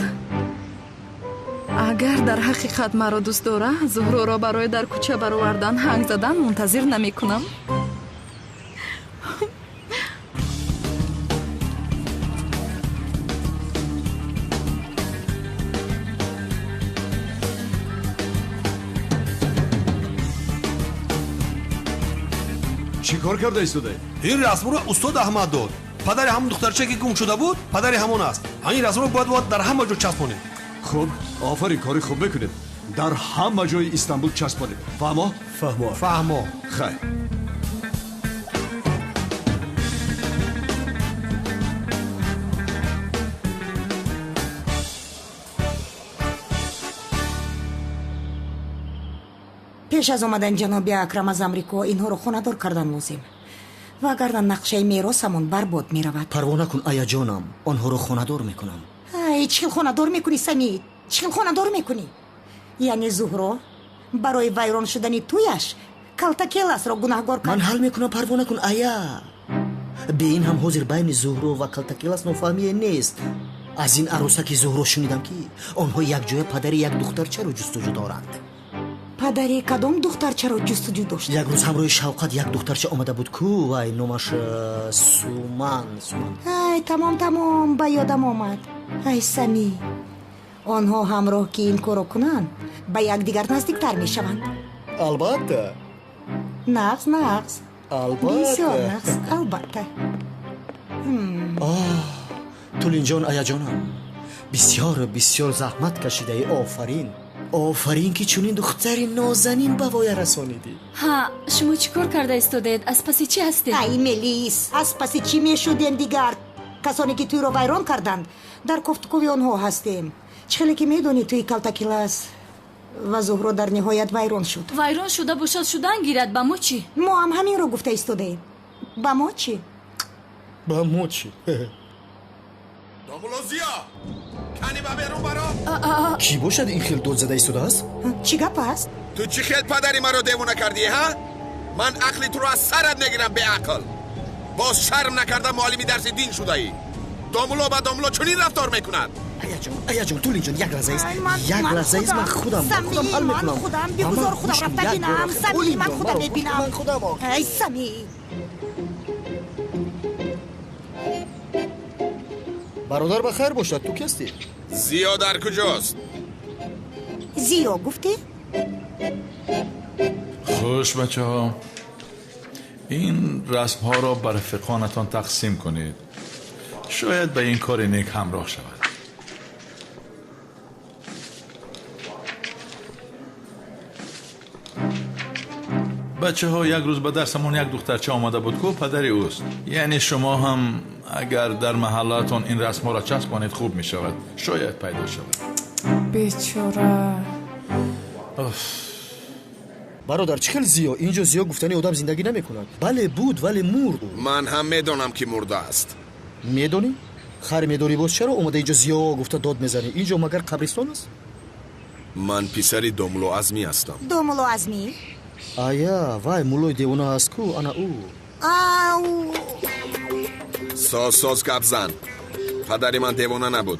Агар дар ҳақиқат маро дӯст дорад, Зуҳроро барои дар кӯча баровардан ҳанг задан мунтазир намекунам. Чӣ кор карда истодаед? Ин расмро устод Аҳмад дод. Падари ҳамон духтарча ки гум шуда буд, падари ҳамон аст. Ҳамин расмро бояд дар ҳама ҷо часпонем. Хуб, офарин, кори хуб мекунед. Дар ҳама ҷои Истанбул часпонед. Фаҳмо? Фаҳмо. Фаҳмо. Хайр. Пеш аз омадани ҷаноби Акрам аз Амрико инҳоро хонадор кардан лозим, вагарна нақшаи меросамон барбод меравад. Парво накун, аяҷонам, онҳоро хонадор мекунам. Ай, чӣ хел хонадор мекунӣ, Самӣ? Чӣ хел хонадор мекунӣ? Яъне Зуҳро барои вайрон шудани тӯяш Калтакеласро гунаҳгор кард. Ман ҳал мекунам, парво накун, ая. Бе ин ҳам ҳозир байни Зуҳро ва Калтакелас нофаҳмие нест. Аз ин арӯсаки Зуҳро шунидам, ки онҳо якҷоя падари як духтарчаро ҷустуҷӯ доранд. Падари кадом духтарчаро ҷустуҷӯ дошт? Як рӯз ҳамроҳи Шавқат як духтарча омада буд ку, вай номаш Суман. Суман. Ай, тамом, тамом, ба ёдам омад. Ай, Самӣ, онҳо ҳамроҳ ки ин корро кунанд, ба якдигар наздиктар мешаванд. Албатта. Нағз, нағз. Албатта. Бисёр нағз, албатта. Оҳ, Тулинҷон, аяҷонам, бисёр бисёр заҳмат кашидаӣ. Офарин, офарин, ки чунин духтари нозанин ба воя расонидӣ. Ҳа, шумо чӣ кор карда истодаед? Аз паси чӣ ҳастед? Ай, Мелис, аз паси чӣ мешудем дигар? Касоне ки тӯйро вайрон карданд, дар кофтукови онҳо ҳастем. Чӣ хеле ки медонӣ, тӯи Калтакилас ва Зуҳро дар ниҳоят вайрон шуд. Вайрон шуда бошад, шудан гирад, ба мо чӣ? Мо ҳам ҳаминро гуфта истодаем. Ба мо чӣ? Ба мо чӣ? Домулло Зиё, кани ба берун баро. Кӣ бошад ин хел дод зада истодааст? Чӣ гап аст? Ту чӣ хел падари маро девона кардӣ, ҳа? Ман ақли туро аз сарат мегирам, беақл. Боз шарм накарда муаллими дарси дин шудаӣ. Домулло ба домулло чунин рафтор мекунад. Аяҷон, аяҷон, Тулинҷон, як лаҳза ист, як лаҳза ист, ман худам худам ҳал мекунам. Худам, бигузор худам рафта бинам. Самӣ, ман худам мебинам. Ай, Самӣ. Бародар, ба хайр бошад, ту кистӣ? Зиё дар куҷост? Зиё гуфтӣ? Хуш, бачаҳо, ин расмҳоро ба рафиқонатон тақсим кунед. Шояд ба ин кори нек ҳамроҳ шавад. Бачаҳо, як рӯз ба дарсамон як духтарча омада буд, ку падари ӯст. Яъне шумо ҳам агар дар маҳаллаатон ин расмҳоро часпонед, хуб мешавад. Шояд пайдо шавад. Бечора. Бародар, чӣ хел Зиё? Инҷо Зиё гуфтани одам зиндагӣ намекунад. Бале, буд, вале мурд. Ман ҳам медонам, ки мурдааст. Медонӣ? Хайр медорӣ, боз чаро омада инҷо Зиё гуфта дод мезанӣ? Инҷо магар қабристон аст? Ман писари Домулло Азмӣ ҳастам. Домулло Азмӣ? Ая, вай муллои девона аст ку, ана ӯ. Ау! Соз, соз гап зан. Падари ман девона набуд.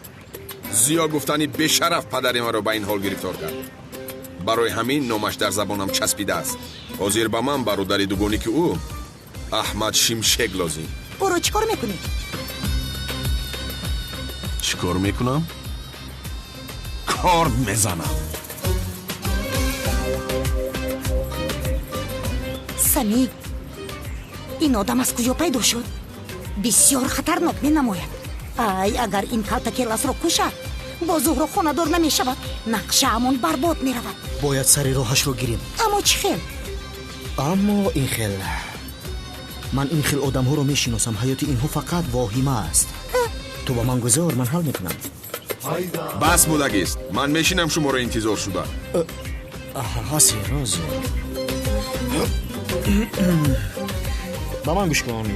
Зиё гуфтани бешараф падари маро ба ин ҳол гирифтор кард. Барои ҳамин номаш дар забонам часпидааст. Ҳозир ба ман бародари дугонӣ ки ӯ Аҳмад Шимшек лозим. Ӯро чӣ кор мекунӣ? Чӣ кор мекунам? Корд мезанам. Самӣ, ин одам аз куҷо пайдо шуд? Бисёр хатарнок менамояд. Ай, агар ин Калтакеласро кушад, бо Зуҳро хонадор намешавад. Нақшаамон барбод меравад. Бояд сари роҳашро гирем. Аммо чӣ хел? Аммо ин хел. Ман ин хел одамҳоро мешиносам. Ҳаёти инҳо фақат воҳима аст. Ту ба ман гузор, ман ҳал мекунам. Бас будагист. Ман мешинам шуморо интизор шуда. Ҳозир, ҳозир. Ба ман гӯш кун.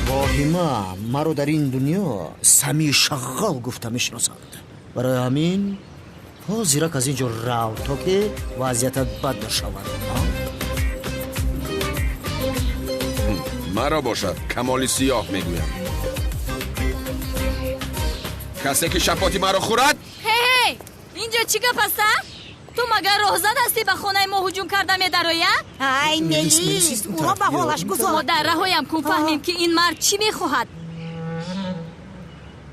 Воҳима маро дар ин дунё Самии Шағғол гуфта мешиносанд. Барои ҳамин ҳозирак аз ин ҷо рав, то ки вазъиятат бад нашавад. Маро бошад Камоли Сиёҳ мегӯянд. Касе ки шапоти маро хӯрад. Ҳей, инҷо чӣ гап аст, а? Ту магар роҳзан ҳастӣ, ба хонаи мо ҳуҷум карда медароӣ, а? Ай, Мелис, ӯро ба ҳолаш гузор. Модар, раҳоям кун, фаҳмем ки ин мард чӣ мехоҳад.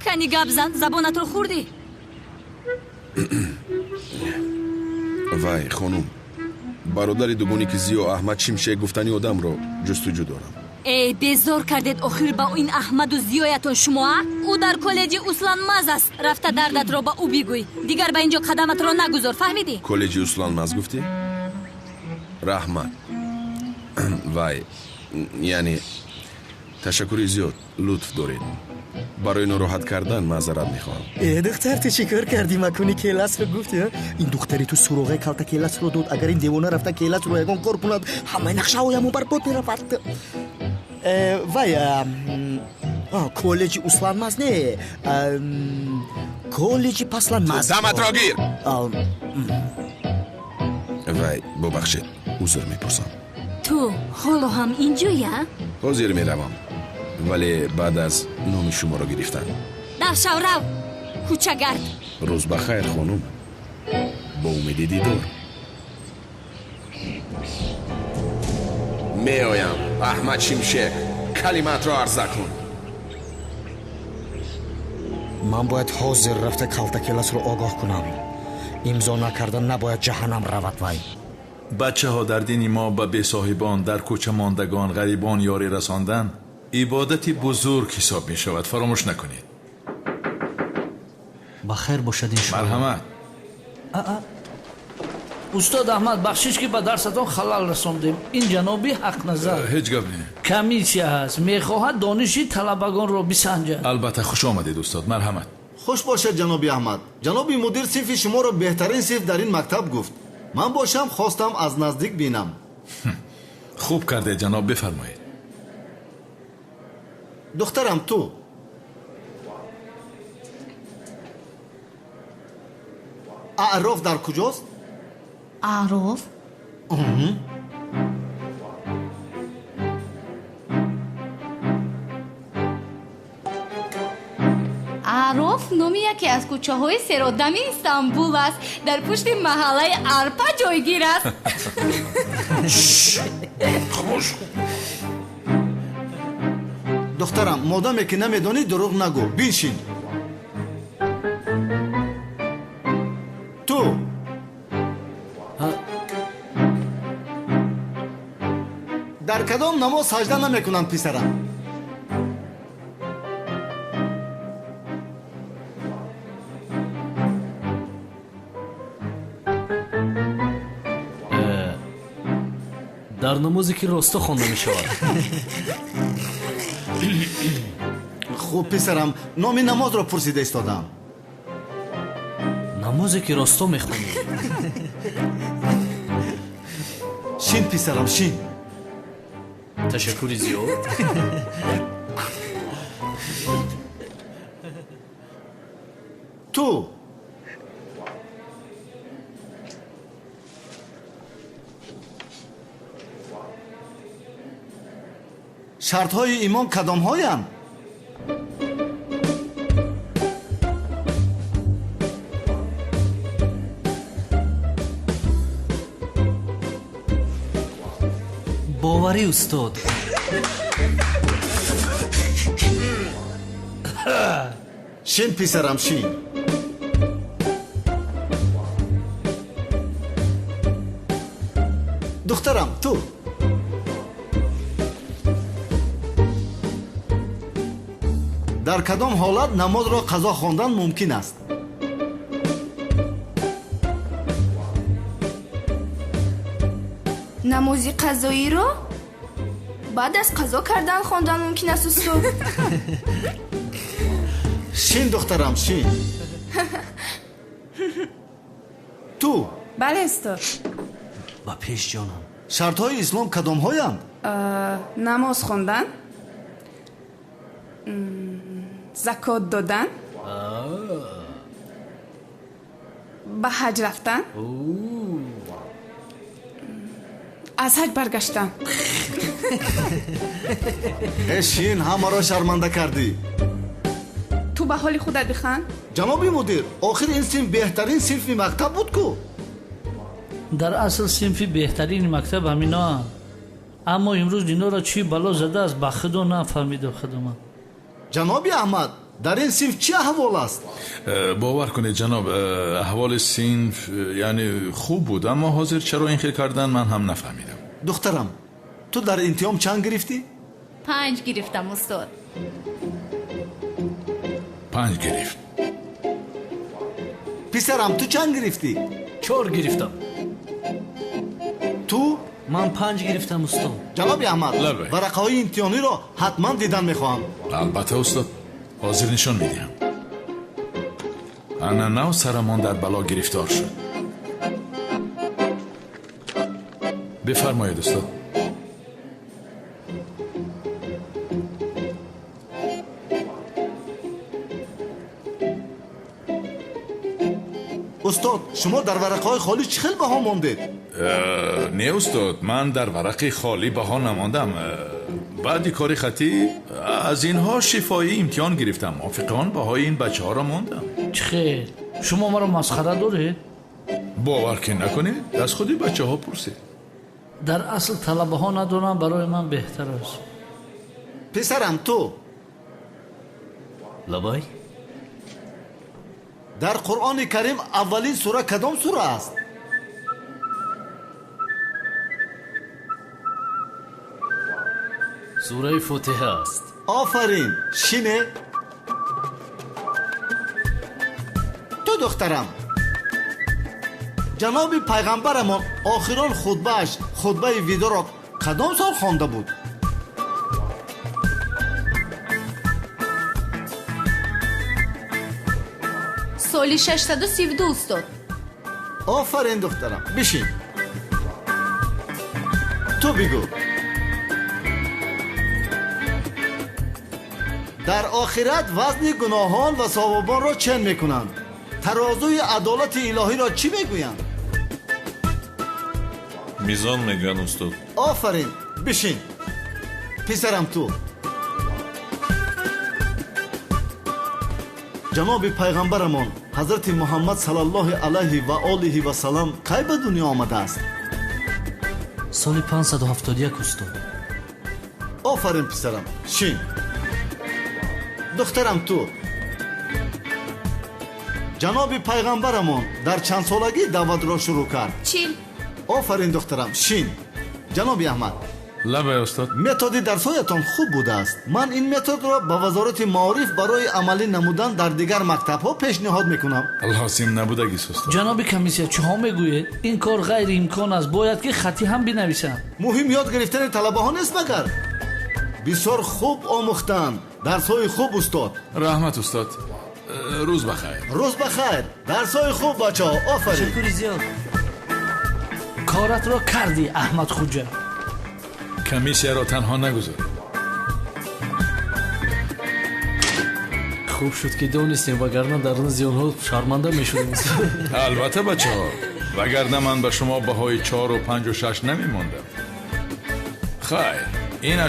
Кани гап зан, забонатро хӯрдӣ. Вай, хонум, бародари дугоне ки Зиё Аҳмад Шимшек гуфтани одамро ҷустуҷӯ дорам. Эй, безор кардед охир ба ин Аҳмаду Зиёятон шумо, а? Ӯ дар коллеҷи Усланмаз аст. Рафта дардатро ба ӯ бигӯй. Дигар ба ин ҷо қадаматро нагузор, фаҳмидӣ? Коллеҷи Усланмаз гуфтӣ? Раҳмат. Вай, яъне ташаккури зиёд, лутф доред. Барои нороҳат кардан маъзарат мехоҳам. Э, духтар, ту чӣ кор кардӣ? Макони Келасро гуфтӣ? Ин духтари ту суроғаи калта Келасро дод. Агар ин девона рафта Келасро ягон кор кунад, ҳамаи нақшаҳоямон барбод меравад. Вай, коллеҷи Усланмаз не, коллеҷи Пасланмаз. Даматро гир! Вай, бубахшед, узр мепурсам. Ту ҳоло ҳам инҷоя? Ҳозир меравам, вале баъд аз номи шуморо гирифтан. Давшав, рав, кӯчагард. Рӯз ба хайр, хонум. Бо умеди дидор. Меоям, Аҳмад Шимшек, калимаатро арза кун. Ман бояд ҳозир рафта Калтакеласро огоҳ кунам. Имзо накарда набояд ҷаҳаннам равад вай. Бачаҳо, дар дини мо ба бесоҳибон, дар кӯча мондагон, ғарибон ёрӣ расондан ибодати бузург ҳисоб мешавад. Фаромӯш накунед. Ба хайр бошад, иншоалло. Марҳамат. Устод Аҳмад, бахшиш ки ба дарсатон халал расондем. Ин ҷаноби Ҳақназар. Ҳеҷ гап не. Комиссия ҳаст, мехоҳад дониши талабагонро бисанҷад. Албатта, хуш омадед, устод. Марҳамат. Хуш бошед, ҷаноби Аҳмад. Ҷаноби мудир синфи шуморо беҳтарин синф дар ин мактаб гуфт. Ман бошам хостам аз наздик бинам. Хуб кардед, ҷаноб, бифармоед. Духтарам, ту аъроф дар куҷост? Аъроф? Аъроф номи яке аз кӯчаҳои серодами Истанбул аст. Дар пушти маҳаллаи Арпа ҷойгир аст. Хомӯш. Духтарам, модаме ки намедонӣ, дурӯғ нагӯ. Биншин. Ту дар кадом намоз саҷда намекунанд, писарам? Дар намозе ки росто хонда мешавад. Хуб, писарам, номи намозро пурсида истодам. Намозе ки росто мехонӣ. Шин, писарам, шин. Ташаккури зиёд. Ту шартҳои имон кадомҳоянд? Боварӣ, устод. Шин, писарам, шин. Духтарам, ту дар кадом ҳолат намозро қазо хондан мумкин аст? Намози қазоиро баъд аз қазо кардан хондан мумкин аст, устод. Шин, духтарам, шин. Ту Бале, устод. Ба пеш, ҷонам. Шартҳои ислом кадомҳоянд? Намоз хондан, закот додан, ба ҳаҷ рафтан, Аз ҳаҷ баргаштанд. Эшин, ҳамаро шарманда кардӣ. Ту ба ҳоли худат биханд. Ҷаноби мудир, охир ин синф беҳтарин синфи мактаб буд ку? Дар асл синфи беҳтарини мактаб ҳаминоанд. Аммо имрӯз инҳоро чӣ бало задааст, ба худо нафаҳмидам худаман. Ҷаноби Аҳмад, дар ин синф чӣ аҳвол аст? Бовар кунед ҷаноб, аҳволи синф яъне хуб буд, аммо ҳозир чаро ин хел кардан ман ҳам нафаҳмидам. Духтарам, ту дар имтиҳон чанд гирифтӣ? 5 гирифтам устод. 5 гирифт. Писарам, ту чанд гирифтӣ? 4 гирифтам. Ту? Ман 5 гирифтам устод. Ҷаноби Аҳмад, варақаҳои имтиҳониро ҳатман дидан мехоҳам. Албатта устод, ҳозир нишон медиҳам. Ана нав сарамон дар бало гирифтор шуд. Бифармоед устод. Устод, шумо дар варақаҳои холӣ чӣ хел баҳо мондед? Не устод, ман дар варақи холӣ баҳо намондам. Баъди кори хатӣ аз инҳо шифоӣ имтиҳон гирифтам. Мувофиқи он баҳои ин бачаҳоро мондам. Чӣ хел? Шумо маро масхара доред? Бовар ки накунед, аз худи бачаҳо пурсед. Дар асл талабаҳо надорам, барои ман беҳтар аст. Писарам, ту? Лабай? Дар Қуръони Карим аввалин сура кадом сура аст? Сураи Фотиҳа аст. Офарин, шине. Ту духтарам, ҷаноби пайғамбарамон охирон хутбааш, хутбаи видоро кадом сол хонда буд? Соли 632 устод. Офарин духтарам, бишин. Ту бигӯ. Дар охират вазни гуноҳон ва савобонро чен мекунанд. Тарозуи адолати илоҳиро чӣ мегӯянд? Мизон мегӯянд устод. Офарин, бишин. Писарам, ту. Ҷаноби пайғамбарамон ҳазрати Муҳаммад саллаллоҳи алайҳи ва олиҳи ва саллам кай ба дунё омадааст? Соли 571 устод. Офарин писарам, шин. Духтарам, ту. Ҷаноби пайғамбарамон дар чанд солагӣ даъватро шурӯъ кард? 40. Офарин духтарам, шин. Ҷаноби Аҳмад. Лабай устод. Методи дарсҳоятон хуб будааст. Ман ин методро ба вазорати маориф барои амалӣ намудан дар дигар мактабҳо пешниҳод мекунам. Лозим набудагист устод. Ҷаноби комиссия, чиҳо мегӯед? Ин кор ғайриимкон аст. Бояд ки хатӣ ҳам бинависанд. Муҳим ёд гирифтани талабаҳо нест магар? Бисёр хуб омӯхтанд. Дарсҳои хуб устод. Раҳмат устод. Рӯз ба хайр. Рӯз ба хайр. Дарсҳои хуб бачаҳо. Офарин. Ташаккури зиёд. Коратро кардӣ Аҳмад Хуҷа. Комиссияро танҳо нагузор. Хуб шуд ки донистем, вагарна дар назди онҳо шарманда мешудем. Албатта бачаҳо, вагарна ман ба шумо баҳои 4 ва 5 ва 6 намемондам. Хайр, ин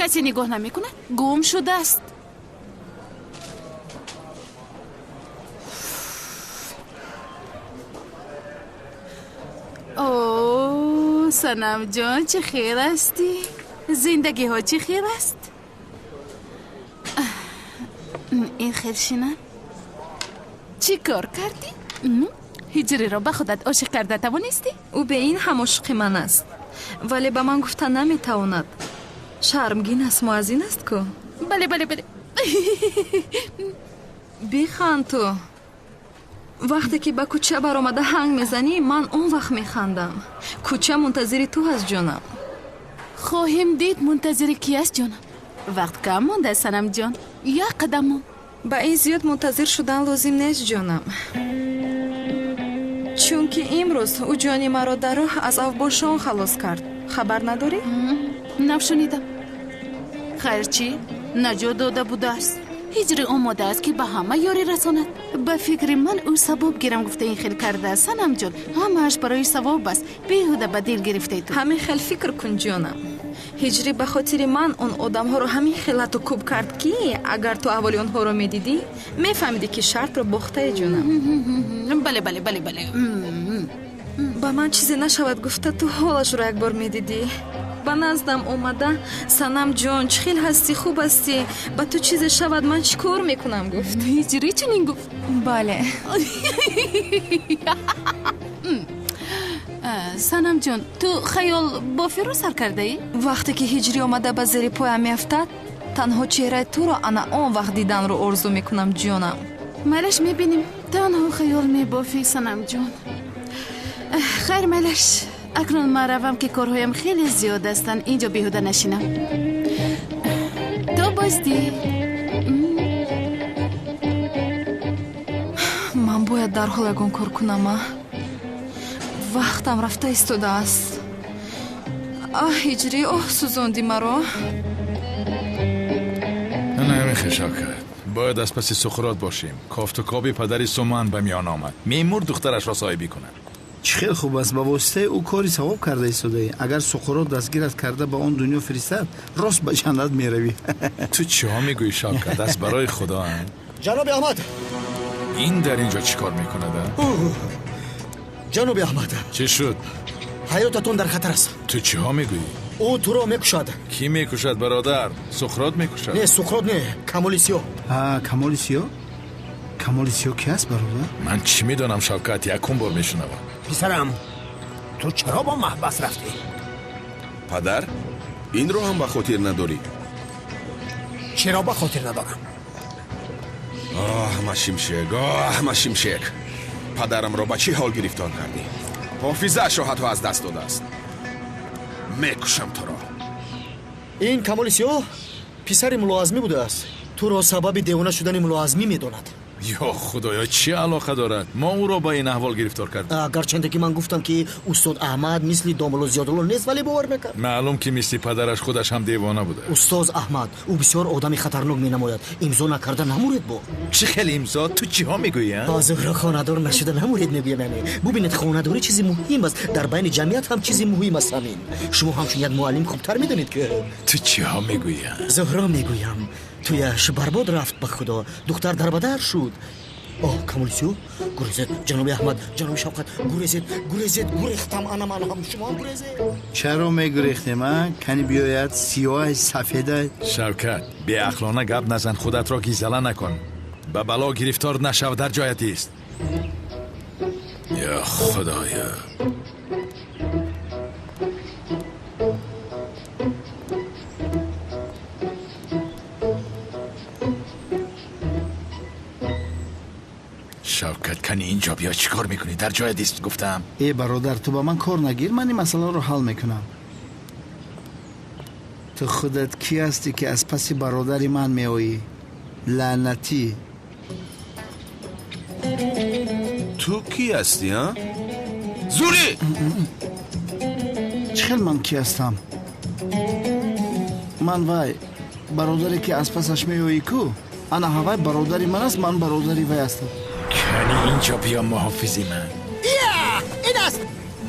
Касе нигоҳ намекунад? Гум шудааст. О, Санамҷон, чӣ хел ҳастӣ? Зиндагиҳо чӣ хел аст? Ин хел шинам. Чӣ кор кардӣ? Ҳиҷриро ба худат ошиқ карда тавонистӣ? Ӯ бе ин ҳам ошиқи ман аст, вале ба ман гуфта наметавонад. Шармгин аст, муаззин аст ку? Бале, бале, бале. Биханд ту. Вақте ки ба кӯча баромада ҳанг мезанӣ, ман он вақт механдам. Кӯча мунтазири ту ҳаст, ҷонам. Хоҳем дид мунтазири ки аст, ҷонам. Вақт кам монда, Санамҷон. Як қадам мон. Ба ин зиёд мунтазир шудан лозим нест, ҷонам. Чунки имрӯз ӯ ҷони маро дар роҳ аз авбошон халос кард. Хабар надорӣ? Нашунидам. Хайр чӣ? Наҷот дода будааст. Ҳиҷрӣ омода аст, ки ба ҳама ёрӣ расонад. Ба фикри ман ӯ савоб гирам гуфта ин хел кардааст. Санамҷон, ҳамааш барои савоб аст. Беҳуда ба дил гирифтаи ту. Ҳамин хел фикр кун, ҷонам. Ҳиҷрӣ ба хотири ман он одамҳоро ҳамин хел лату кӯб кард, ки агар ту аҳволи онҳоро медидӣ, мефаҳмидӣ, ки шартро бохтаи, ҷонам. Бале, бале, бале, бале. Ба ман чизе нашавад гуфта, ту ҳолашро як бор медидӣ. Ба наздам омада, Санам ҷон, чӣ хел ҳастӣ, хуб ҳастӣ? Ба ту чизе шавад, ман чӣ кор мекунам, гуфт. Ҳиҷрӣ чунин гуфт? Бале. Санамҷон, ту хаёл бофиро сар кардаӣ? Вақте ки ҳиҷрӣ омада ба зери поям меафтад, танҳо чеҳраи туро ана он вақт диданро орзу мекунам, ҷонам. Майлаш, мебинем. Танҳо хаёл мебофӣ, Санамҷон. Хайр, майлаш. Акнун ман равам, ки корҳоям хеле зиёд ҳастанд. Инҷо беҳуда нашинам. То боздид. Ман бояд дарҳол ягон кор кунам, а? Вақтам рафта истодааст. Аҳ, ҳиҷрӣ, оҳ, сӯзонди маро. Намехе, Шавкат. Бояд аз паси Суқрот бошем. Кофтукоби падари Суман ба миён омад. Мемур духтарашро соҳибӣ кунад. Чӣ хел хуб аст, ба воситаи ӯ кори савоб карда истодаӣ. Агар Суқрот дастгират карда ба он дунё фиристад, рост ба ҷаннат меравӣ. Ту чиҳо мегӯӣ, Шавкат? Аст барои Худо. Ҷаноби Аҳмад! Ин дар инҷо чӣ кор мекунад? Ҷаноби Аҳмад! Чӣ шуд? Ҳаётатон дар хатар аст. Ту чиҳо мегӯӣ? Ӯ туро мекушад. Кӣ мекушад, бародар? Суқрот мекушад? Не, Суқрот не, Камоли Сиёҳ. Камоли Сиёҳ? Камоли Сиёҳ ки аст, бародар? Ман чӣ медонам, Шавкат, якум бор мешунавам. Писарам, ту чаро бо маҳбас рафтӣ? Падар, инро ҳам ба хотир надорӣ? Чаро ба хотир надорам? Оҳ, Машимшек, оҳ, Машимшек, падарамро ба чӣ ҳол гирифтор кардӣ? Ҳофизаашро ҳатто аз даст додааст. Мекушам туро. Ин Камоли Сиёҳ писари Муллоазмӣ будааст. Туро сабаби девона шудани Муллоазмӣ медонад. Ё Худоё, чӣ алоқа дорад? Мо ӯро ба ин аҳвол гирифтор кардем. Гарчанде ки ман гуфтам, ки устод Аҳмад мисли домулло Зиёдулло нест, вале бовар накард. Маълум, ки мисли падараш худаш ҳам девона буда. Устоз Аҳмад, ӯ бисёр одами хатарнок менамояд. Имзо накарда намуред бо. Чӣ хел имзо? Ту чиҳо мегӯӣ? Ба Зуҳро хонадор нашуда намуред мегӯям. Яъне бубинед, хонадорӣ чизи муҳим аст. Дар байни ҷамъият ҳам чизи муҳим аст ҳамин. Шумо ҳамчун як муаллим хубтар медонед, ки ту чиҳо мегӯӣ? Зуҳро мегӯям, туяш барбод рафт, ба Худо. Духтар дарбадар шуд. Оҳ, Камоли Сиёҳ, гурезед, ҷаноби Аҳмад, ҷаноби Шавқат, гурезед, гурезед, гурехтам, ана ман ҳам, шумо ҳам гурезед. Чаро мегурехтем, а? Кани биёяд, сиёҳай, сафедай. Шавкат, беақлона гап назан, худатро гизала накун. Ба бало гирифтор нашав, дар ҷоят ист. Ё Худоё! Шавкат, кани инҷо биё, чӣ кор мекунӣ? Дар ҷоят ист, гуфтам. Э, бародар, ту ба ман кор нагир, ман ин масъаларо ҳал мекунам. Ту худат кӣ ҳастӣ, ки аз паси бародари ман меоӣ? Лаънатӣ. Ту кӣ ҳастӣ, а? Зурӣ! Чӣ хел ман кӣ ҳастам? Ман вай бародаре, ки аз пасаш меоӣ ку? Ана ҳавай бародари ман аст, ман бародари вай ҳастам. Кани инҷо биё, муҳофизи ман. Ин аст,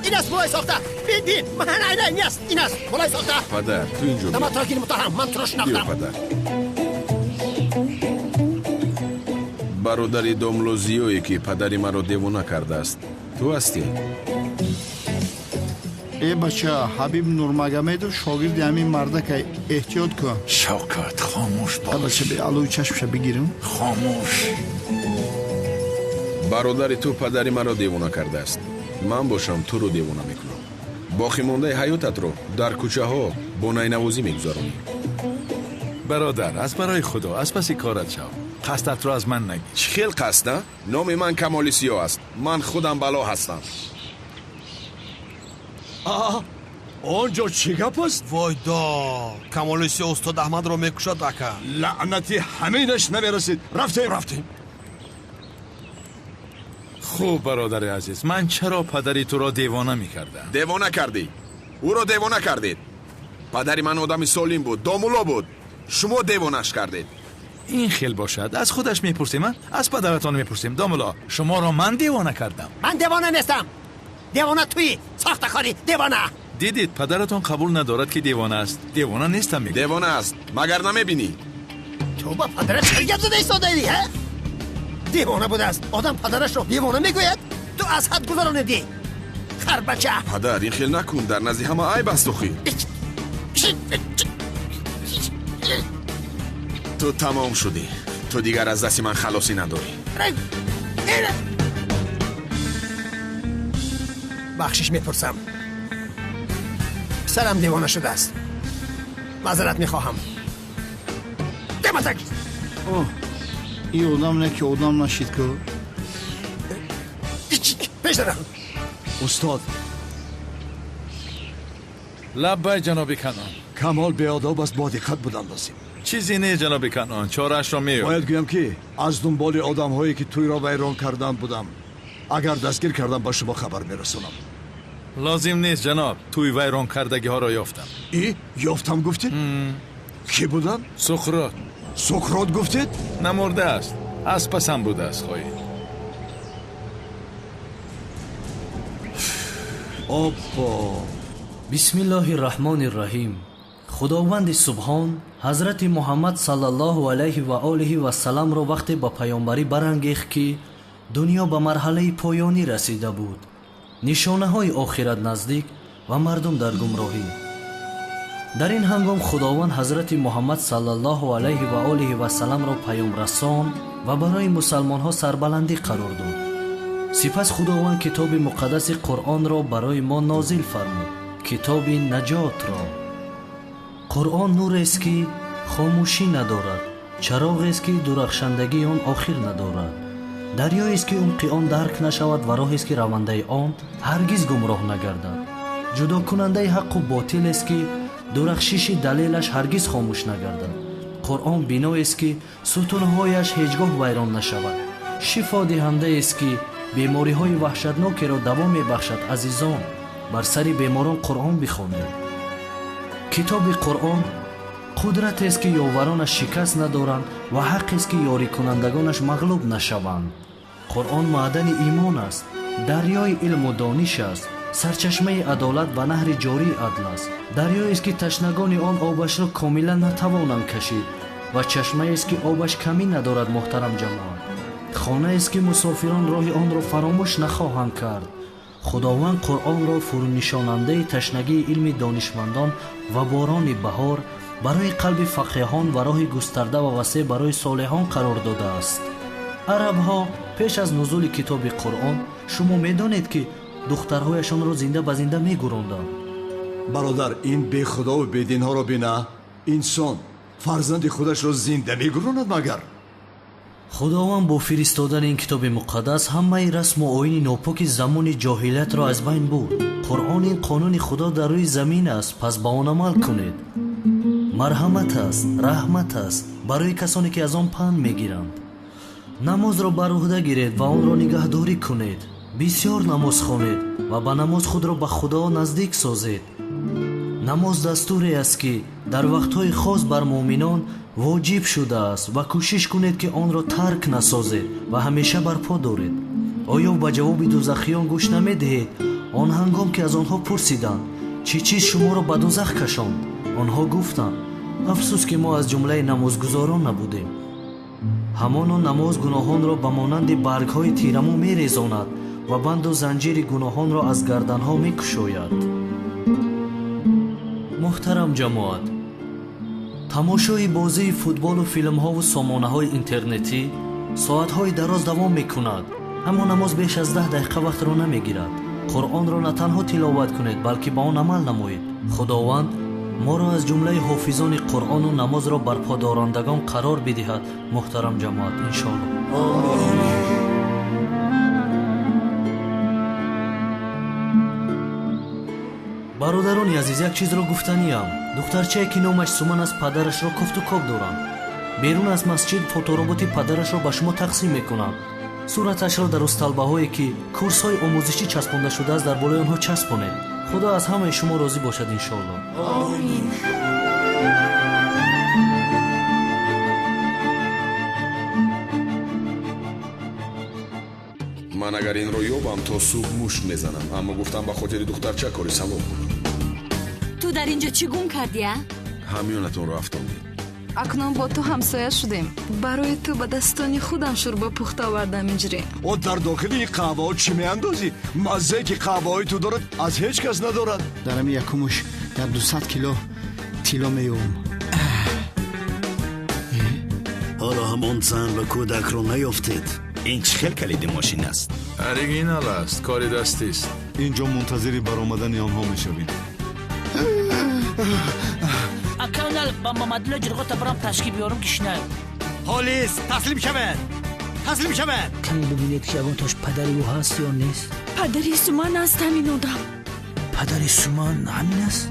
ин аст мулои сохта. Бин, бин, ман айна ин аст, ин аст мулои сохта. Падар, ту инҷо биё. Даматро гир, муттаҳам, ман туро шинохтам. Биё, падар. Бародари домло Зиёе, ки падари маро девона кардааст, ту ҳастӣ? Э, бача, Ҳабиб Нурмагомедов шогирди ҳамин мардакай, эҳтиёт кун. Шавкат, хомӯш бош. Бача, алои чашмша бигирам. Хомӯш. Бародари ту падари маро девона кардааст. Ман бошам туро девона мекунам. Боқимондаи ҳаётатро дар кӯчаҳо бо найнавозӣ мегузаронӣ. Бародар, аз барои Худо, аз паси корат шав. Қасдатро аз ман нагир. Чӣ хел қасд, а? Номи ман Камоли Сиёҳ аст. Ман худам бало ҳастам. Он ҷо чӣ гап аст? Войдо, Камоли Сиёҳ устод Аҳмадро мекушад, ака. Лаънати ҳаминаш намерасид. Рафтем, рафтем. Хуб, бародари азиз, ман чаро падари туро девона мекардам? Девона кардӣ, ӯро девона кардед. Падари ман одами солим буд, домулло буд, шумо девонаш кардед. Ин хел бошад, аз худаш мепурсем, аз падаратон мепурсем. Домулло, шуморо ман девона кардам? Ман девона нестам, девона туӣ, сохтакорӣ девона. Дидед, падаратон қабул надорад, ки девона аст. Девона нестам, мегӯяд. Девона аст, магар намебинӣ? Ту ба падарат чӣ гап зада истодаӣ, ҳа? Девона будааст, одам падарашро девона мегӯяд? Ту аз ҳад гузаронидӣ, харбача. Падар, ин хел накун, дар назди ҳама айб аст охир. Ту тамом шудӣ, ту дигар аз дасти ман халосӣ надорӣ. Бахшиш мепурсам, писарам девона шудааст, маъзарат мехоҳам. Дематак. Ин одам не ки одам нашид ку. Пеш дарам. Устод. Лаббай, ҷаноби Канон. Камол беодоб аст, бо диққат будан лозим. Чизе не, ҷаноби Канон, чораашро меёбем. Бояд гӯям, ки аз дунболи одамҳое, ки тӯйро вайрон карданд, будам. Агар дастгир кардам, ба шумо хабар мерасонам. Лозим нест, ҷаноб, тӯй вайрон кардагиҳоро ёфтам. И ёфтам гуфтед? Кӣ буданд? Суқрот. Суқрот гуфтед? Намурдааст, аз пасам будааст, хоҳед. Оппо. Бисмиллоҳи раҳмони раҳим. Худованди субҳон ҳазрати Муҳаммад саллаллоҳу алайҳи ва олиҳи вассаламро вақте ба паёмбарӣ барангехт, ки дунё ба марҳалаи поёнӣ расида буд, нишонаҳои охират наздик ва мардум дар гумроҳӣ. Дар ин ҳангом Худованд ҳазрати Муҳаммад саллаллоҳу алайҳи ва олиҳи вассаламро паёмрасон ва барои мусалмонҳо сарбаландӣ қарор дод. Сипас Худованд китоби муқаддаси Қуръонро барои мо нозил фармуд, китоби наҷотро. Қуръон нурест, ки хомӯшӣ надорад, чароғест, ки дурахшандагии он охир надорад, дарёест, ки умқи он дарк нашавад ва роҳест, ки равандаи он ҳаргиз гумроҳ нагардад, ҷудокунандаи ҳаққу ботилест, ки дурахшиши далелаш ҳаргиз хомӯш нагардад. Қуръон биноест, ки сутунҳояш ҳеҷ гоҳ вайрон нашавад, шифодиҳандаест, ки бемориҳои ваҳшатнокеро даво мебахшад. Азизон, бар сари беморон Қуръон бихонед. Китоби Қуръон қудратест, ки ёваронаш шикаст надоранд ва ҳаққест, ки ёрикунандагонаш мағлуб нашаванд. Қуръон маъдани имон аст, дарёи илму дониш аст, сарчашмаи адолат ва наҳри ҷории адл аст, дарёест, ки ташнагони он обашро комилан натавонанд кашид ва чашмаест, ки обаш камӣ надорад. Муҳтарам ҷамоат, хонаест, ки мусофирон роҳи онро фаромӯш нахоҳанд кард. Худованд Қуръонро фурӯнишонандаи ташнагии илми донишмандон ва борони баҳор барои қалби фақеҳон ва роҳи густарда ва васеъ барои солеҳон қарор додааст. Арабҳо пеш аз нузули китоби Қуръон, шумо медонед, ки духтарҳояшонро зинда ба зинда мегуронданд. Бародар, ин бехудову бединҳоро бина, инсон фарзанди худашро зинда мегуронад магар? Худованд бо фиристодани ин китоби муқаддас ҳамаи расму оини нопоки замони ҷоҳилиятро аз байн бурд. Қуръон ин қонуни Худо дар рӯи замин аст, пас ба он амал кунед. Марҳамат аст, раҳмат аст барои касоне, ки аз он панд мегиранд. Намозро бар уҳда гиред ва онро нигаҳдорӣ кунед. Бисёр намоз хонед ва ба намоз худро ба Худо наздик созед. Намоз дастуре аст, ки дар вақтҳои хос бар муъминон воҷиб шудааст ва кӯшиш кунед, ки онро тарк насозед ва ҳамеша барпо доред. Оё ба ҷавоби дузахиён гӯш намедиҳед? Он ҳангом ки аз онҳо пурсиданд, чӣ чиз шуморо ба дузах кашонд, онҳо гуфтанд: афсӯс, ки мо аз ҷумлаи намозгузорон набудем. Ҳамоно намоз гуноҳонро ба монанди баргҳои тирамӯ мерезонад ва банду занҷири гуноҳонро аз гарданҳо мекушояд. Муҳтарам ҷамоат, тамошои бозии футболу филмҳову сомонаҳои интернетӣ соатҳои дароз давом мекунад, аммо намоз беш аз 10 дақиқа вақтро намегирад. Қуръонро на танҳо тиловат кунед, балки ба он амал намоед. Худованд моро аз ҷумлаи ҳофизони Қуръону намозро барподорандагон қарор бидиҳад. Муҳтарам ҷамоат, иншоаллоҳ. Бародарони азиз, як чизро гуфтаниям. Духтарчае, ки номаш Суман аст, падарашро кофту коб доранд. Берун аз масҷид фотороботи падарашро ба шумо тақсим мекунам. Сураташро дар усталбаҳое ки курсҳои омӯзишӣ часпонда шудааст, дар болои онҳо часпонед. Худо аз ҳамаи шумо розӣ бошад, иншоалло. Омин. Ман агар инро ёбам, то субҳ мушт мезанам, аммо гуфтам ба хотири духтарча кори савоб кунам. Ту дар ин ҷо чӣ гум кардӣ, а? Ҳамёнатонро афтондед. Акнун бо ту ҳамсоя шудем. Барои ту ба дастони худам шӯрбо пухта овардам, иҷрӣ. О, дар дохили ин қаҳваҳо чӣ меандозӣ? Маззае ки қаҳваҳои ту дорад, аз ҳеҷ кас надорад. Дар ҳами якумуш як 200 кило тилло меёбам. Ҳоло ҳамон зан ва кӯдакро наёфтед. Ин чӣ хел калиди мошин аст? Оригинал аст, кори дастист. Ин ҷо мунтазири баромадани онҳо мешавем. Аканал ба Мамадулло ҷирғота барам ташкил биёрам, кишна. Ҳолис, таслим шавед, таслим шавед. Каме бибинед, ки ягон тош падари ӯ ҳаст ё нест. Падари Суман аст ҳамин одам. Падари Суман ҳамин аст?